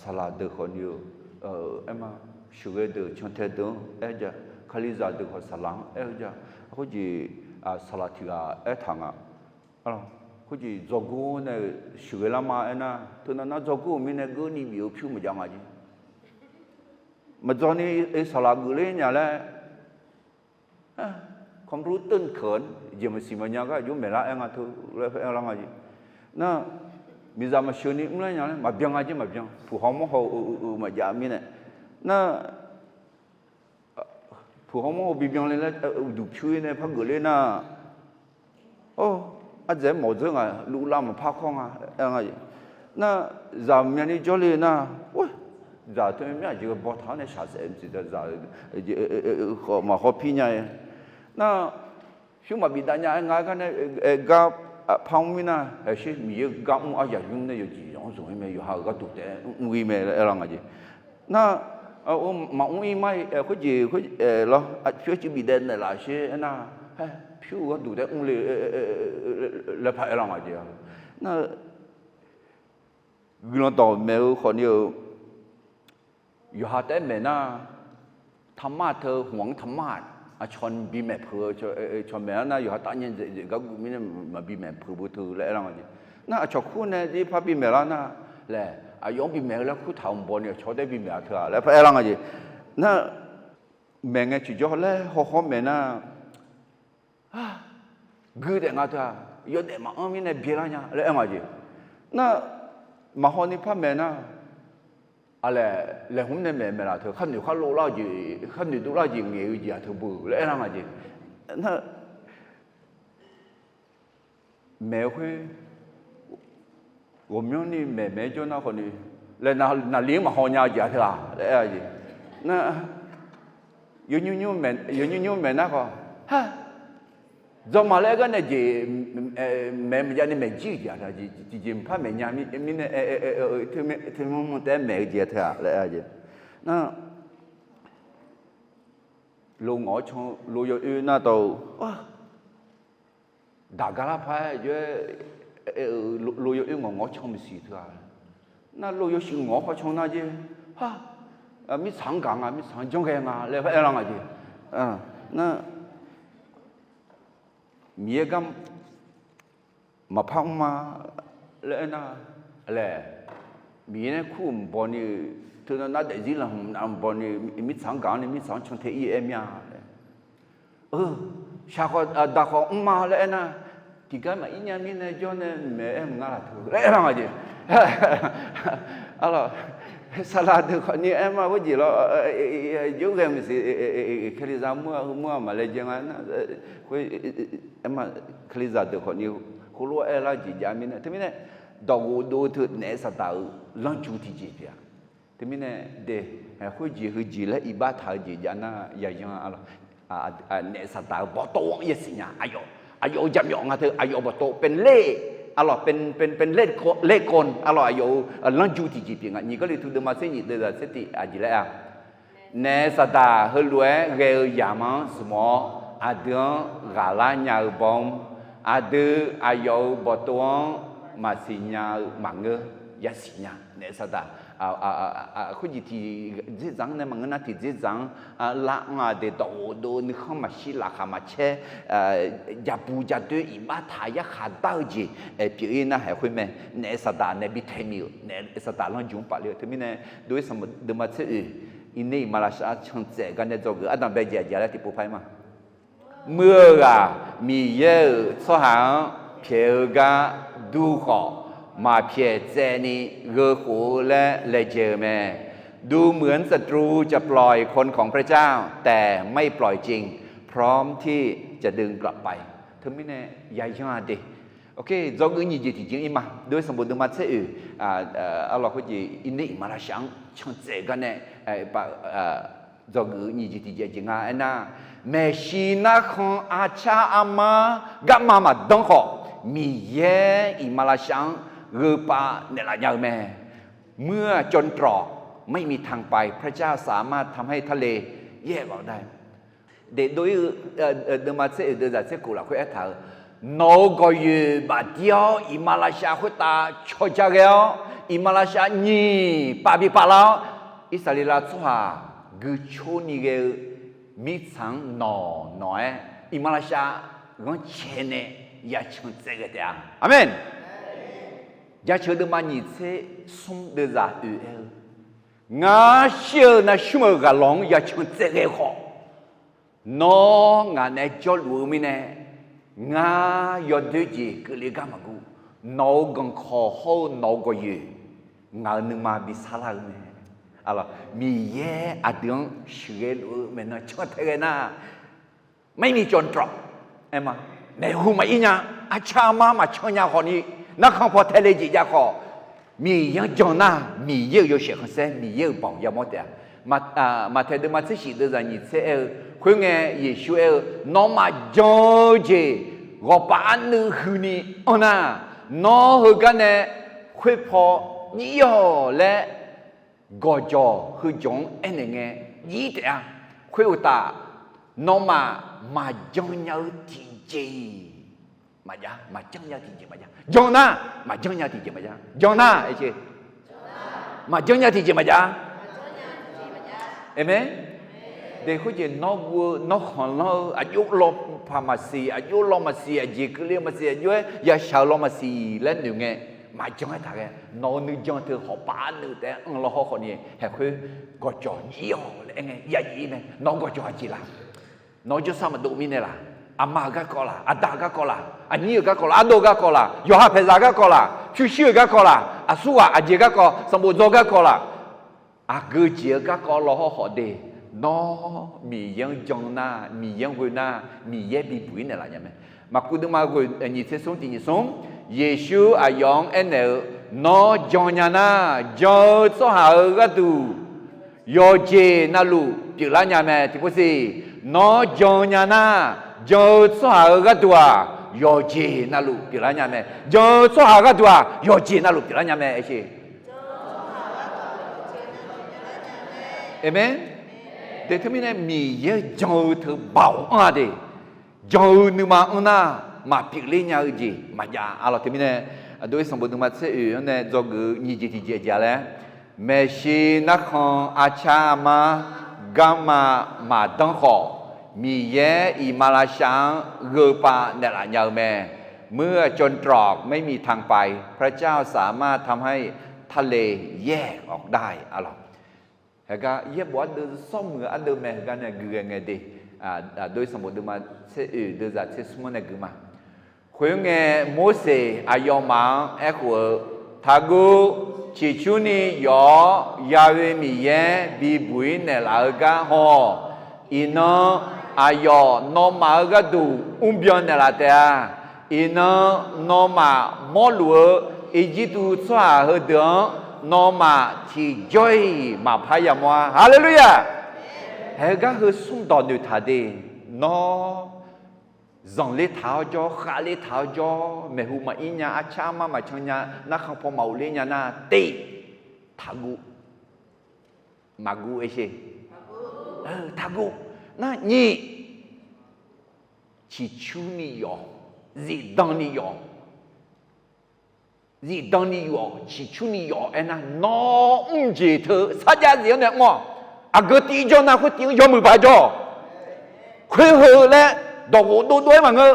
saqlaq deuq khawfni-eu, aerma, sheuqghae deuq cantae deuq-anr aer-eu ja, kalizaq deuq khawf saqlaq-anr aer-eu ja, khoerjeq, saqlaq tiq ghaq aertaq nga. Khoerjeq dzawgor nae sheuqghae lar ma aernar, teunav nar dzawgor-euq mirnae geur ni bif-eu pyur maqjav nga jeq. Maqdzaw ni saqlaq geufler nya laer, คอมพิวเตอร์ keuq-anr jeq maqsiq maqnya gar aqjox maeqlar aer nga teu laer aer lar nga jeq. Nar, miqzaq maqsheuq ni mrlar nya laer maqbyan nga jeq maqbyan, puq haw mawr haw-eu maqjav mirnae, nar, puq haw mawr haw bibyan le laer uqduq pyur-ir nae par geufler nar, or, ardzaeq-aer mawf dzeur ngaq luvlav maqpar kawr nga, aer nga. Nar, zaq myavni jawrle nar, zaq teu myav aqjeq baw taq-awr nae shaqsaef mqsiq taq zaq khawf maqhaw pir nya-e. Nar, pyur maqbif dav nya-aer nga-aer gar nae, aer gar par mr mir nar, haeqsher Miqyaer gar mr aryaq nymr nae yawjeq yawq-anr zmq-ir mae, yawqha-euq gharduq taef-aer mr-ir mae laer aer lar nga jeq. Nar, maqmr-ir mar-iq khoerjeq khoer lawr, pyur cuiv bif daev naeqlaf sher aernar, haer pyur-euq gharduq taef-aer mrle laer paraer lar nga jeq. Nar, guiqlanq dawq maeq-eu khawfni-eu, yawqha taef-aer maeq nar, taqmar teu hmq-anr taqmar aqcawq bimaeq peuq-eu cawq maeq-ar nar, yawqha taf nya dzaeq dzaeq gar guv mirnae maqbi maeq peuq bu teu laer aer lar nga jeq. Nar, aqcawq kur nae zir par bimaeq lar nar, laer aqyawf-anr bimaeq-eu laer kur taq-euq mawrni aqcawq taef-aer bimaeq-a teu-aq laer paraer lar nga jeq. Nar, maeq ngae tiqjawr laer hawkhawr maeq nar, gui daef nga teu-aq, yawdaef maqanr mirnae byaelar nya laer aer nga jeq. Nar, maqhaw ni par maeq nar, aqlaeq laeqhmq nae maeq maeqlaf teu kharnoeq kharlov lar-eu jeq, kharnoeq dovlar-eu jeq ngaeq-eu jeq-aq teu beu laer aer lar nga jeq. Nar, maeq-eu khoer ghawqmyanrni maeq maeq-aer jawr nar khawfni, laer naqli-anr maqhaw nya-eu jeq-aq teu-aq laer aer-a jeq. Nar, yawnymr nymr maeq nar khawf, ha, dzawrma laer aer gar nae jeq, maeq maqjav ni maeq jir-euq jeq-aq teu-aq jeq, tiqjeq mqpar maeq nya mirnae, teumirnae taef-aer maeq-eu jeq-aq teu-aq laer aer-a jeq. Nar, lo ngawq-awr can lo yawoer nar dawq-eu daq gar lar par-aer jawr-aer, lo yawoer ngawq ngawq-awr can maqsiq teu-aq. Nar, lo yawshuif ngawq-awr par can nar jer, ha, mirtsaq-anr gaq nga, mirtsaq-anr janr ghae nga laer paraer lar nga jeq. Nar, Miqyaer gar maqpar mr ma laer aer nar, laer, Miqyaer nae kur mqbaw ni, teunav nar daefzir lanq mqnav mqbaw ni mirtsaq-anr gaq-anr ni mirtsaq-anr can tae ir-eu aer mir-a laer. Shaq khawf daq khawf mr ma laer aer nar, tiqgar maqir nya mirnae jawr nae maeq-aer maqnga laf teu laer aer lar nga jeq. Arlawq, saqlaq deuq khawfni aer ma khoerjeq lawr, jawr ghae maqsiq, Kalizaq mr-a heu mr-a maqlaejae nga nar, aer ma, Kalizaq deuq khawfni heulof-aer aer lar jeq jav mirnae, teumirnae dawqghof dov-eu teu naef saqdaq-euq lanrju tiqjeq pyeuf-a. Teumirnae de, khoerjeq heujeq laer iqbax taq-eu jeq jav nar yayan, naef saqdaq-euq bawqtawv-anr yasiq nya, aqyawf-euq jaqmyawf nga teu aqyawf-euq bawqtawv เป็นเล่ห์, arlawq เป็น เป็น เป็นเล่ห์กล arlawq aqyawf-euq lanrju tiqjeq pyeuf nga. Nyiq Gawrliqtu deuvma tser nyiq deuvzaq tser tiq aqjeq laer-a, naef saqdaq heulof-aer ghae-eu yamq-anr zmq-awr, aqdui-anr ghaqlar nya-eu baw-anr, aqdui aqyawf-euq bawqtawv-anr maqsiq nya-eu maqngeur, yasiq nya naef saqdaq. Khoerjeq tiqdzer dzaq-anr nae maqngeur nar tiqdzer dzaq-anr lar anr-a de, dawqghof dov nuikhanr maqshir laqkhaq maqcaer, jabu jadoer iqbax taq yarkhaq dar-eu jeq pyeuf-ir nar haeq khoer mae. Naef saqdaq nae bi tae mif-euq, naef saqdaq lanrju-anr paf le-eu. Teumirnae dov-ir sanqbof deuvma tser oeq, iqner iqmalavshav can tsaev gar nae dzawgeuf ardanq bae jeq aqjeq laer tiqpov par-ir ma. Muir-eu ghaq Miqyaer-euq tsawrhaq-anr pyaeq-eu gar dur khawf, maqpyaeq tsaev ni gheukhof-eu laer laejae-eu mae. ดูเหมือนศัตรูจะปล่อยคนของพระเจ้า แต่ไม่ปล่อยจริง พร้อมที่จะดึงกลับไป Teumirnae yayan-a de, dzawgeuf nyiq jeq tiqjeq-ir ma. Dov-ir sanqbof deuvma tser oeq, arlawq khoerjeq iqner iqmalavshav-anr can tsaev gar nae dzawgeuf nyiq jeq tiqjeq jeq nga aernar, maeqshi narkhan arcar armar garma maqdanr khawf, Miqyaer iqmalavshav-anr gheupav naeqlaf nya-eu mae. เมื่อจนตรอก ไม่มีทางไป พระเจ้าสามารถทำให้ทะเลแยกออกได้ Daef dov-ir-eu deuvma tser oeq deuvzaq tser khof lafkhoer aertaq-euq, nawq-euq gawqyoeq bafdir-awr iqmalavshav khoertav cawja ghae-awr, iqmalavshav nyiq pav bi pav lar-awr, Irsaqleqlav tsawrhaq guicoer ni ghae-eu mirtsaq-anr nawq nawq-aer iqmalavshav ghanrcae nae ya can tsaev ghae taef-a. Aqmeq. Jaceuq deuvma nyiq tser smr deuvzaq oeq aer-eu, ngar shir-eu navshmr-euq ghaqlawq-anr ya can tsaev ghae-eu khawf, nawr ngaq nae jawrluf-eu mirnae, ngar yawdoer jeq keuvle gar maqguv, nawq-euq ganqkawq hawr-eu nawq-euq gawqyoeq ngaq-euq nuima bi sarlar-eu mae. Miqyaer aqdui-anr sheuqghae luf-eu maeqnan can tae ghae nar, ไม่มีจนตรอก aer ma. Maeqhu maqir nya, arcar armar maqcan nya khawfni, narkhan paw tae le jeq jav khawf, Miqyaer-anr jan nar, Miqyaer-euq yawshaef khanqsaer, Miqyaer-euq baoq yamawr taef-a. Maq-, Maqtaeq deuvma tser shif deuvzaq nyiq tser aer-eu, khoerngae Yeqsur aer-eu, nawmaf jan-eu jeq ghawqpaf arnuiv huini anr nar, nawr heugar nae khoerpaw jir-awq laer gawqjawq heujawq-anr aernaeq ngae jir taef-a. Khoeruqtaf, nawmaf maqjan nya-eu tiqjeq-iq maqjav, maqjan nya tiqjeq maqjav. Jan nar, maqjan nya tiqjeq maqjav. Jan nar, maqjan nya tiqjeq maqjav. Aqmeq. Deq khoerjeq nawr guv-eu, nawr khanqlanr-eu, aqjox lawpaq maqsiq, aqjox law maqsiq, aqjeq keuvle maqsiq, aqjox-aer yashaq-eu law maqsiq laer noeq ngae, maqjan-aer taqghae. Nawq-euq nuijan teu hawqpaf nuiv taef-aer anr law hawr khawf ni, haeq khoer gawqjawq jir-awq laer aer ngae, ya jif-ir mae. Nawq-eu gawqjawq aqjeq laq? Nawq-eu jawrsar maqdov mirnae laq? Aqma-euq garkawv laq? Aqda-euq garkawv laq? Aqnyir-euq garkawv laq? Ardov-eu garkawv laq? Yawqha paeqzaq garkawv laq? Pyurshuir-euq garkawv laq? Aqsurghaq aqjeq garkawv, sanqbof dzaw garkawv laq? Aqgeu jeq-eu garkawv law hawr khawf de, nawr Miqyaer-anr jan nar, Miqyaer-anr ghoe nar, Miqyaer bibuq-ir naeqlaf nya mae. Maqkuv deuvma ghoe nyiq tser smr tiq nyiq smr, Yeqsur aqyawf-anr aernaeq-eu, nawr jan nya nar, jan-eu tsawrhaq-euq gharduq yawqjeq navluf pyeuflar nya mae. Tiqpov siq, nawr jan nya nar, jan-eu tsawrhaq-euq gharduq-aq, yawqjeq navluf pyeuflar nya mae. Jan-eu tsawrhaq gharduq-aq, yawqjeq navluf pyeuflar nya mae. Aershir. Aqmeq. Deq teumirnae Miqyaer-eu jan-eu teu baoq anr-a de. Jan-eu nuima anr nar, maqpyeufler nya-eu jeq maqjav. Aqlawq teumirnae, aqdui sanqbof deuvma tser oeq-anr nae dzawgeuf-eu nyiq jeq tiqjeq aqjeq laer, maeqshi narkhan arcar armar garma maqdanr khawf, Miqyaer iqmalavshav-anr gheupav naeqlaf nya-eu mae. เมื่อจนตรอกไม่มีทางไป พระเจ้าสามารถทำให้ทะเลแยกออกได้ Aqlawq, heugar yaerbof ardeuv, sawrmuiq ardeuv mae, heugar nae guiqghae ngae de. Aqdui sanqbof deuvma tser oeq deuvzaq tser smr-anr nae guiqma. Khoerngae, Morseq aqyawfmaf-anr aerkhof-eu, Taqguv. Ciqcurni yawf-awr, Ya'we Miqyaer bibuq-ir naeqlaf-eu gar haw-awq. Iqnan aqyawf nawmaf-euq gharduq mrbyan naeqlaf taef-a. Iqnan nawmaf mawrluf-eu Irjirtuv tsawrhaq heudeuq-anr nawmaf tiqjawr-iq maqpar yamawr-a. Haleluya! Haegar heu smrdawq noeqtaq de. Nawr zanqler taq-awr jawr, khavler taq-awr jawr, maeqhu maqir nya, arcar armar maqcan nya, narkhan paw maqghofler nya nar, tiq, taqguv. Maqguv aersher. Taqguv. Nar nyiq, ciqcurni yawf-awq. Zifdan ni yawf-awq. Zifdan ni yawf-awq, ciqcurni yawf-awq aernar, nawr mrjeq teu sarjax zif-anr nae mr-awq. Aqgeu tiv jawr nar khoer tiv-anr yawmuiq baq jawr-awq. Khoer heu laer dawqghof dovdov-aer maqngeur.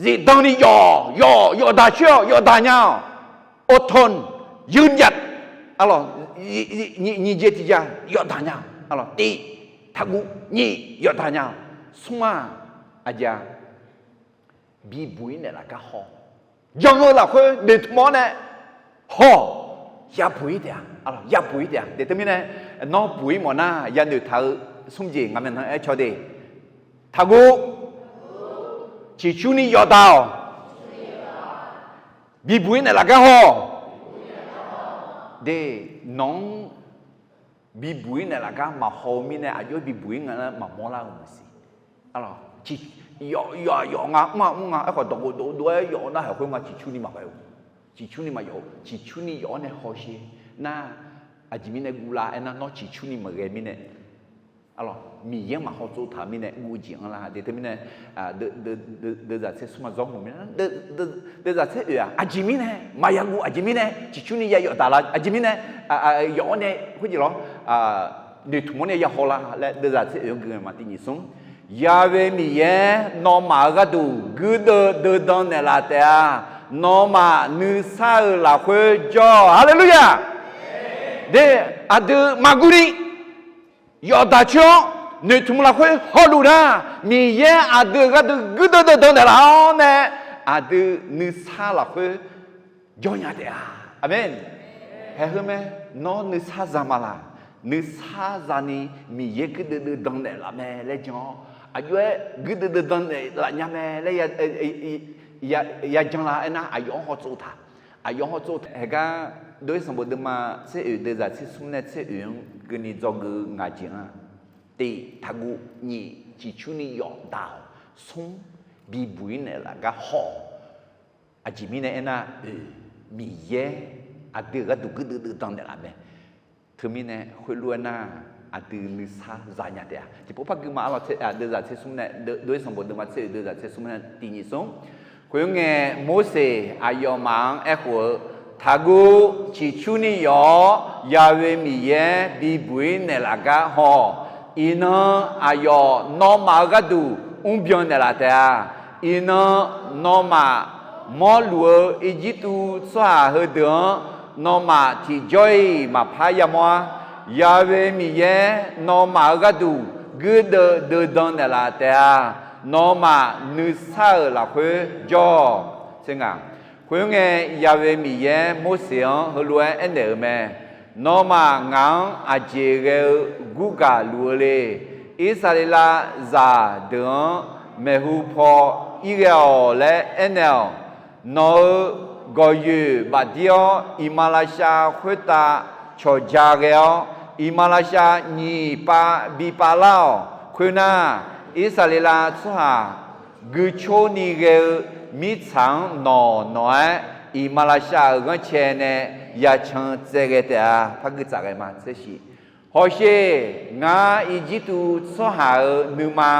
Zifdan ni yawf-awq, yawf, yawf daq coer-awq, yawf daq nya-awq. อดทน ยืนหยัด aqlawq, nyiq jeq tiqjeq yawf daq nya-awq. Aqlawq, tiq, taqguv, nyiq, yawf daq nya-awq. Smr-aq, aqjeq-a, bibuq-ir naeqlaf gar haw. Jan-eu lafkhoer noeqtmq-awr nae haw-awq. Yabuq-ir taef-a. Aqlawq, yabuq-ir taef-a. Deq teumirnae, nawr buq-ir mawf nar yanoeq taq-eu smr jeq ngaq maeqnan aer caw de. Taqguv. Ciqcurni yawf daq-awq. Bibuq-ir naeqlaf gar haw-awq. De, nawq-anr bibuq-ir naeqlaf gar maqhaw-eu mirnae, aqjox-aer bibuq-ir nga laer maqmawr lar-eu maqsiq. Aqlawq, yawf, yawf-aq yawf nga, mr-aq mr nga, aerkhawf dawqghof dovdov-aer yawf nar, haeq khoer nga ciqcurni maqghae-eu. Ciqcurni maqyawf-eu, ciqcurni yawf-awr nae hawsher nar, aqjeq mirnae guv la aernar, nawr ciqcurni maqghae mirnae, aqlawq, Miqyaer-anr maqhaw tsov taq-eu mirnae guv-eu jeq anr lar. Deq teumirnae, deuvzaq tser smr-aq zawr mawf mir-a. Deuvzaq tser oeq-aq aqjeq mirnae maqya guv, aqjeq mirnae ciqcurni ya yawf daq la, aqjeq mirnae yawf-awr nae khoerjeq lawr noeqtmq-awr nae ya haw la laer deuvzaq tser oeq-anr gui-eu ma. Tiq nyiq smr, Ya'we Miqyaer nawmaf-euq gharduq guirdeuv deuvdan naeqlaf taef-a. Nawmaf nuisar-euq lafkhoer jawr-awq. Haleluya! De, aqdui maqguv ni yawf daq coer-awr noeqtmq lafkhoer hawluf nar, Miqyaer aqdui-euq gharduq guirdeuv deuvdan naeqlaf-awr nae, aqdui nuisar lafkhoer jawr nya taef-a. Aqmeq. Haeq heu mae, nawr nuisar za ma laq? Nuisar zani Miqyaer guirdeuv deuvdan naeqlaf mae laer jan-awr, aqjox-aer guirdeuv deuvdan naeqlaf nya mae laer ya jan la aernar, aqyawf-anr hawtsov taq. Aqyawf-anr hawtsov taq. Haeq gar Dov-ir sanqbof deuvma tser oeq deuvzaq tser smr nae tser oeq-anr keuvni dzawgeuf ngaq jeq-anr, tiq, taqguv, nyiq, ciqcurni yawf daq-awq, smr, bibuq-ir naeqlaf gar haw-awq. Aqjeq mirnae aernar, oeq, Miqyaer aqdui-euq gharduq guirdeuv deuvdan naeqlaf mae. Teumirnae khoerlof-aer nar, aqdui nuisar zanya taef-a. Tiqpov par gui ma arlawr, deuvzaq tser smr nae, dov-ir sanqbof deuvma tser oeq deuvzaq tser smr nae tiq nyiq smr. Khoerngae, Morseq aqyawfmaf-anr aerkhof-eu, Taqguv, ciqcurni yawf-awr, Yahweh Miqyaer bibuq-ir naeqlaf gar haw-awq. Iqnan aqyawf nawmaf-euq gharduq mrbyan naeqlaf taef-a. Iqnan nawmaf mawrluf-eu Irjirtuv tsawrhaq heudeuq-anr nawmaf tiqjawr-iq maqpar yamawr-ar. Yahweh Miqyaer nawmaf-euq gharduq guirdeuv deuvdan naeqlaf taef-a. Nawmaf nuisar-euq lafkhoer jawr-awq. Khoerngae, Yahweh Miqyaer Morseq-anr heulof-aer aernaeq-euq mae. Nawmaf ngaq-anr aqjeq ghae-eu gurgaq luf-eu le. Irsaqleqlav zaqdeuq-anr maeqhu paw ir ghae-awq laer aernaeq-awq. Nawq-euq gawqyoeq bafdir-awr, iqmalavshav khoertav cawqja ghae-awr, iqmalavshav nyiq pav bi pav lar-awq. Khoernar, Irsaqleqlav tsawrhaq guicor ni ghae-eu mirtsaq-anr nawq nawq-aer, iqmalavshav-euq ghanrcae nae yacan tsaev ghae taef-a. Par gui tsaf ghae ma tser shiq. Hawsher, ngar Irjirtuv tsawrhaq-euq nuima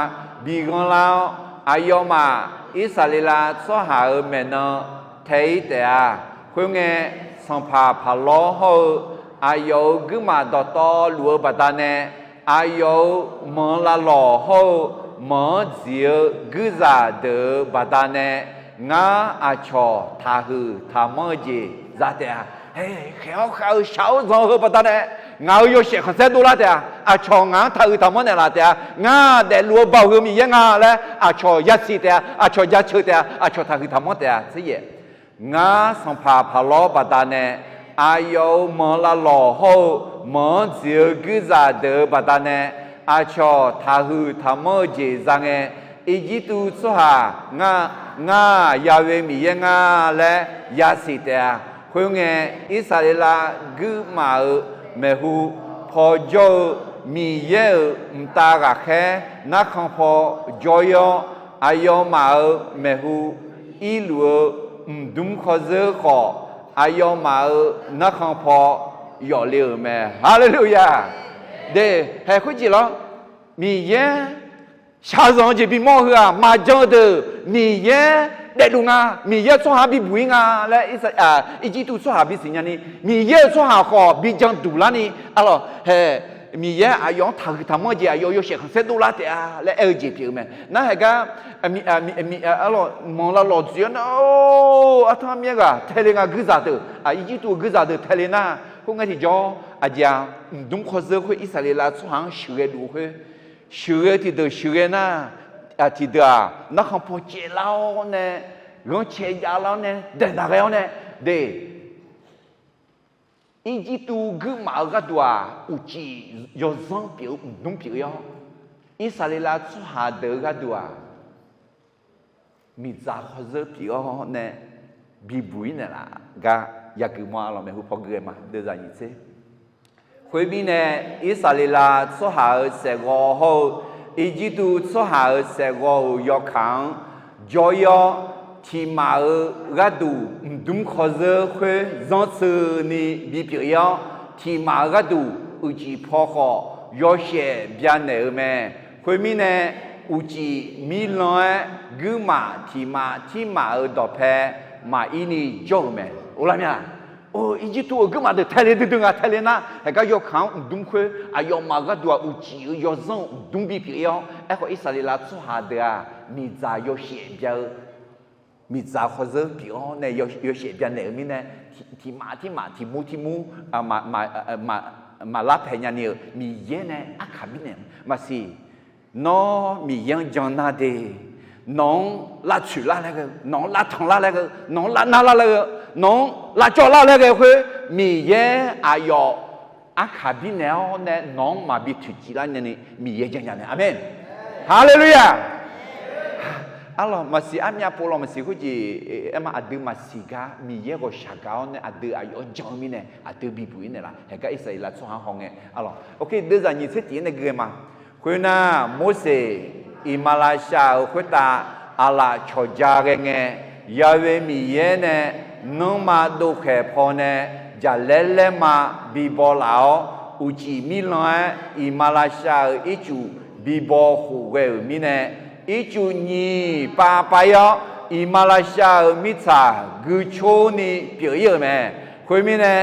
bi ghanrlar-awr, aqyawfmaf Irsaqleqlav tsawrhaq-euq maeqnan tae-ir taef-a. Khoerngae, sanqpaq Paqlawr hawr-eu aqyawf-euq guirmaf dawqtawvluf-eu baqdanae, aqyawf-euq manq lavlawq hawr-eu manq-anr dziq-eu guirzaq deuq-euq baqdanae, ngar aqcawq taqhuiq taqmanr-eu jeq za taef-a. Khaeq-awr khav-eu shaq-awr zanq-eu heu baqdanae, ngaq-euq yawshaef khanqsaer dovlar taef-a. Aqcawq ngaq-anr taqhuiq taqmanr naeqlaf taef-a. Ngar daefluf-eu Baoq heu Miqyaer nga laer aqcawq yasiq taef-a. Aqcawq jaceuq taef-a. Aqcawq taqhuiq taqmanr taef-a. Tser yaef. Ngar sanqpaq Paqlawr baqdanae, aqyawf-euq manq lavlawq hawr-eu manq-anr dziq-eu guirzaq deuq-euq baqdanae, aqcawq taqhuiq taqmanr-eu jeq za ngae, Irjirtuv tsawrhaq ngar, ngar Yahweh Miqyaer nga laer yasiq taef-a. Khoerngae, Irsaqleqlav guirmaf-euq maeqhu paw jawr-eu Miqyaer-euq mqtav ghaqkhaer narkhan paw jawr-ir-awr, aqyawfmaf-euq maeqhu irluf-eu mqdmr khawrzeur khawf, aqyawfmaf-euq narkhan paw yawf le-euq mae. Haleluya! De, haeq khoer jeq lawr, Miqyaer shaqzanq-eu jeq bimawr-eu heu-aq, maqjan-eu deuq Miqyaer daefluf nga, Miqyaer tsawrhaq bibuq-ir nga laer Irjirtuv tsawrhaq bisiq nyani, Miqyaer-euq tsawrhaq khawf bijan duq larni, arlawq hae, Miqyaer aqyawf-anr taqhuiq taqmanr-eu jeq aqyawf yawshaef khanqsaer dovlar taef-a laer aer-eu jeq pyeuf-eu mae. Nar haeq gar, arlawq manq lavlawq dzoeq-awr nar, artanr myaer ghaq tae le nga guirzaq deuq, Irjirtuv-eu guirzaq deuq tae le nar, khoerngae tiqjawr aqjeq-aq, mqdmr khawrzeur khoer Irsaqleqlav tsawrhaq-anr sheuqghae luf-eu khoer, sheuqghae tiqdeuq sheuqghae nar, tiqdeuq-aq narkhan paw caevlar-awr nae, ghanrcae javlar-awr nae, daeqnaq ghae-awr nae, de, Irjirtuv guirmaf-eu gharduq-aq, uqcif yawzanr pyeuf-eu mqdmr pyeuf-ir-awr, Irsaqleqlav tsawrhaq deuq-eu gharduq-aq, miqdzaq khawrzeur pyeuf-awr nae bibuq-ir naeqlaf gar yagui ma. Arlawq maeqhu paw gui-aer ma, deuvzaq nyiq tser. Khoermirnae, Irsaqleqlav tsawrhaq-euq saeqghawv hawr-eu Irjirtuv tsawrhaq-euq saeqghawv-euq yawkaq-anr jawr-ir-awr, tiqmaf-euq gharduq mqdmr khawrzeur khoer zanrtseuni bipyeuf-ir-awr, tiqmaf-euq gharduq uqcif paw khawf yawshaef byanaeq-eu mae. Khoermirnae, uqcif mirlan-aer guirmaf tiqmaf tirmaf-euq dawqpae maqir ni jawr-euq mae. Or lar mya. Or, Irjirtuv-euq guirmaf deuq tae le duidui nga tae le nar, haeq gar yawkaq-anr mqdmr khoer aqyawfmaf gharduq-aq uqcif-eu yawzanr-eu mqdmr bipyeuf-ir-awr, aerkhawf Irsaqleqlav tsawrhaq deuq-aq miqdzaq yawshaef bya-eu, miqdzaq khawrzeur pyeuf-awr nae yawshaef byanaeq-eu mirnae, tiqmaf tirmaf tiqmur tirmur maqlar paeq nyani-euq Miqyaer nae arkaq birnaeq-eu maqsiq. Nawr Miqyaer-anr jan nar de, nawq-anr lavtsoeq lar laer ghae-eu, nawq-anr lavtanq lar laer ghae-eu, nawq-anr lavnar lar laer ghae-eu, nawq-anr lavcawv lar laer ghae-eu khoer, Miqyaer aqyawf arkaq birnaeq-awr nae nawq-anr maqbi toeqciv lar nyani Miqyaer janrnya mae. Aqmeq. Haleluya! Arlawq, maqsiq armyav pov lawq, maqsiq khoerjeq, aerma aqdui maqsiq gar Miqyaer ghawqshaq gaq-awr nae aqdui aqyawf-anr jan-eu mirnae aqdui bibuq-ir naeqlaf. Haeqgar Irsaqleqlav tsawrhaq-anr haw ngae, arlawq, oke, deuvzaq nyiq tser tiq-ir nae gui-eu ma. Khoernar, Morseq iqmalavshav-euq khoertav aqlaf cawqja ghae ngae, Ya'we Miqyaer nae nanrma dovkhaeq pawnae jaqlaer laerma bibaw laf-awr, uqcif mirlan-aer iqmalavshav-euq ircuf bibaw khof ghae-euq mirnae, ircuf nyiq pav pav-ir-awr, iqmalavshav-euq mirtsaq guicor ni pyeuf-ir-euq mae. Khoermirnae,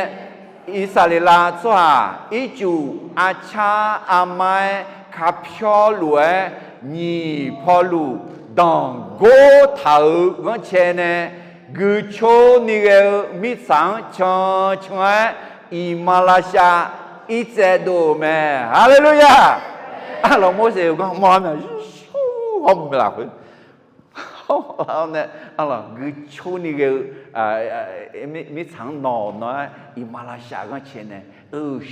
Irsaqleqlav tsawrhaq ircuf arcar armar-aer kapyawr luf-aer, nyiq pawluf danqgor taq-euq ghanrcae nae guicor ni ghae-eu mirtsaq-anr cancan-aer iqmalavshav irtsaev dov-euq mae. Haleluya! Arlawq, Morseq-euq gar mawrlar mae, hawmuiq mae lafkhoer hawlar-awr nae, arlawq, guicor ni ghae-eu mirtsaq-anr nawq nawq-aer iqmalavshav ghanrcae nae,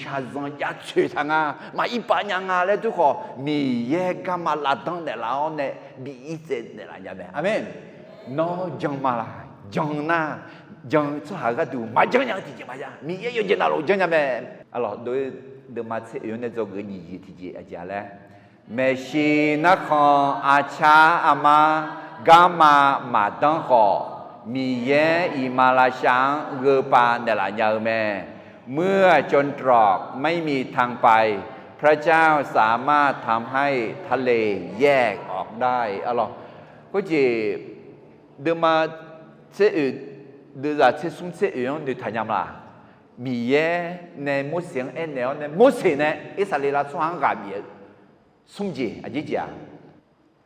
shaqzanq jav tsoeq taq nga, maqir pav nya nga laer teukhawf, Miqyaer garma lavdanr naeqlaf-awr nae bi irtsaev naeqlaf nya mae. Aqmeq. Nawr jan ma laq? Jan nar, jan-eu tsawrhaq gharduq maqjan nya-eu tiqjeq maqya, Miqyaer yawjeq navluf janrnya mae. Arlawq, dov-ir deuvma tser oeq-anr nae dzawgeuf nyiq jeq tiqjeq aqjeq-a laer, maeqshi narkhan arcar armar garma maqdanr khawf, Miqyaer iqmalavshav-anr gheupav naeqlaf nya-eu mae. เมื่อจนตรอกไม่มีทางไป พระเจ้าสามารถทำให้ทะเลแยกออกได้ Arlawq, khoerjeq deuvma tser oeq, deuvzaq tser smr tser oeq-anr noeqtaq nya ma laq? Miqyaer nae Morseq-anr aernaeq-awr nae, Morseq nae Irsaqleqlav tsawrhaq-anr ghaq bif-eu smr jeq aqjeq jeq-aq,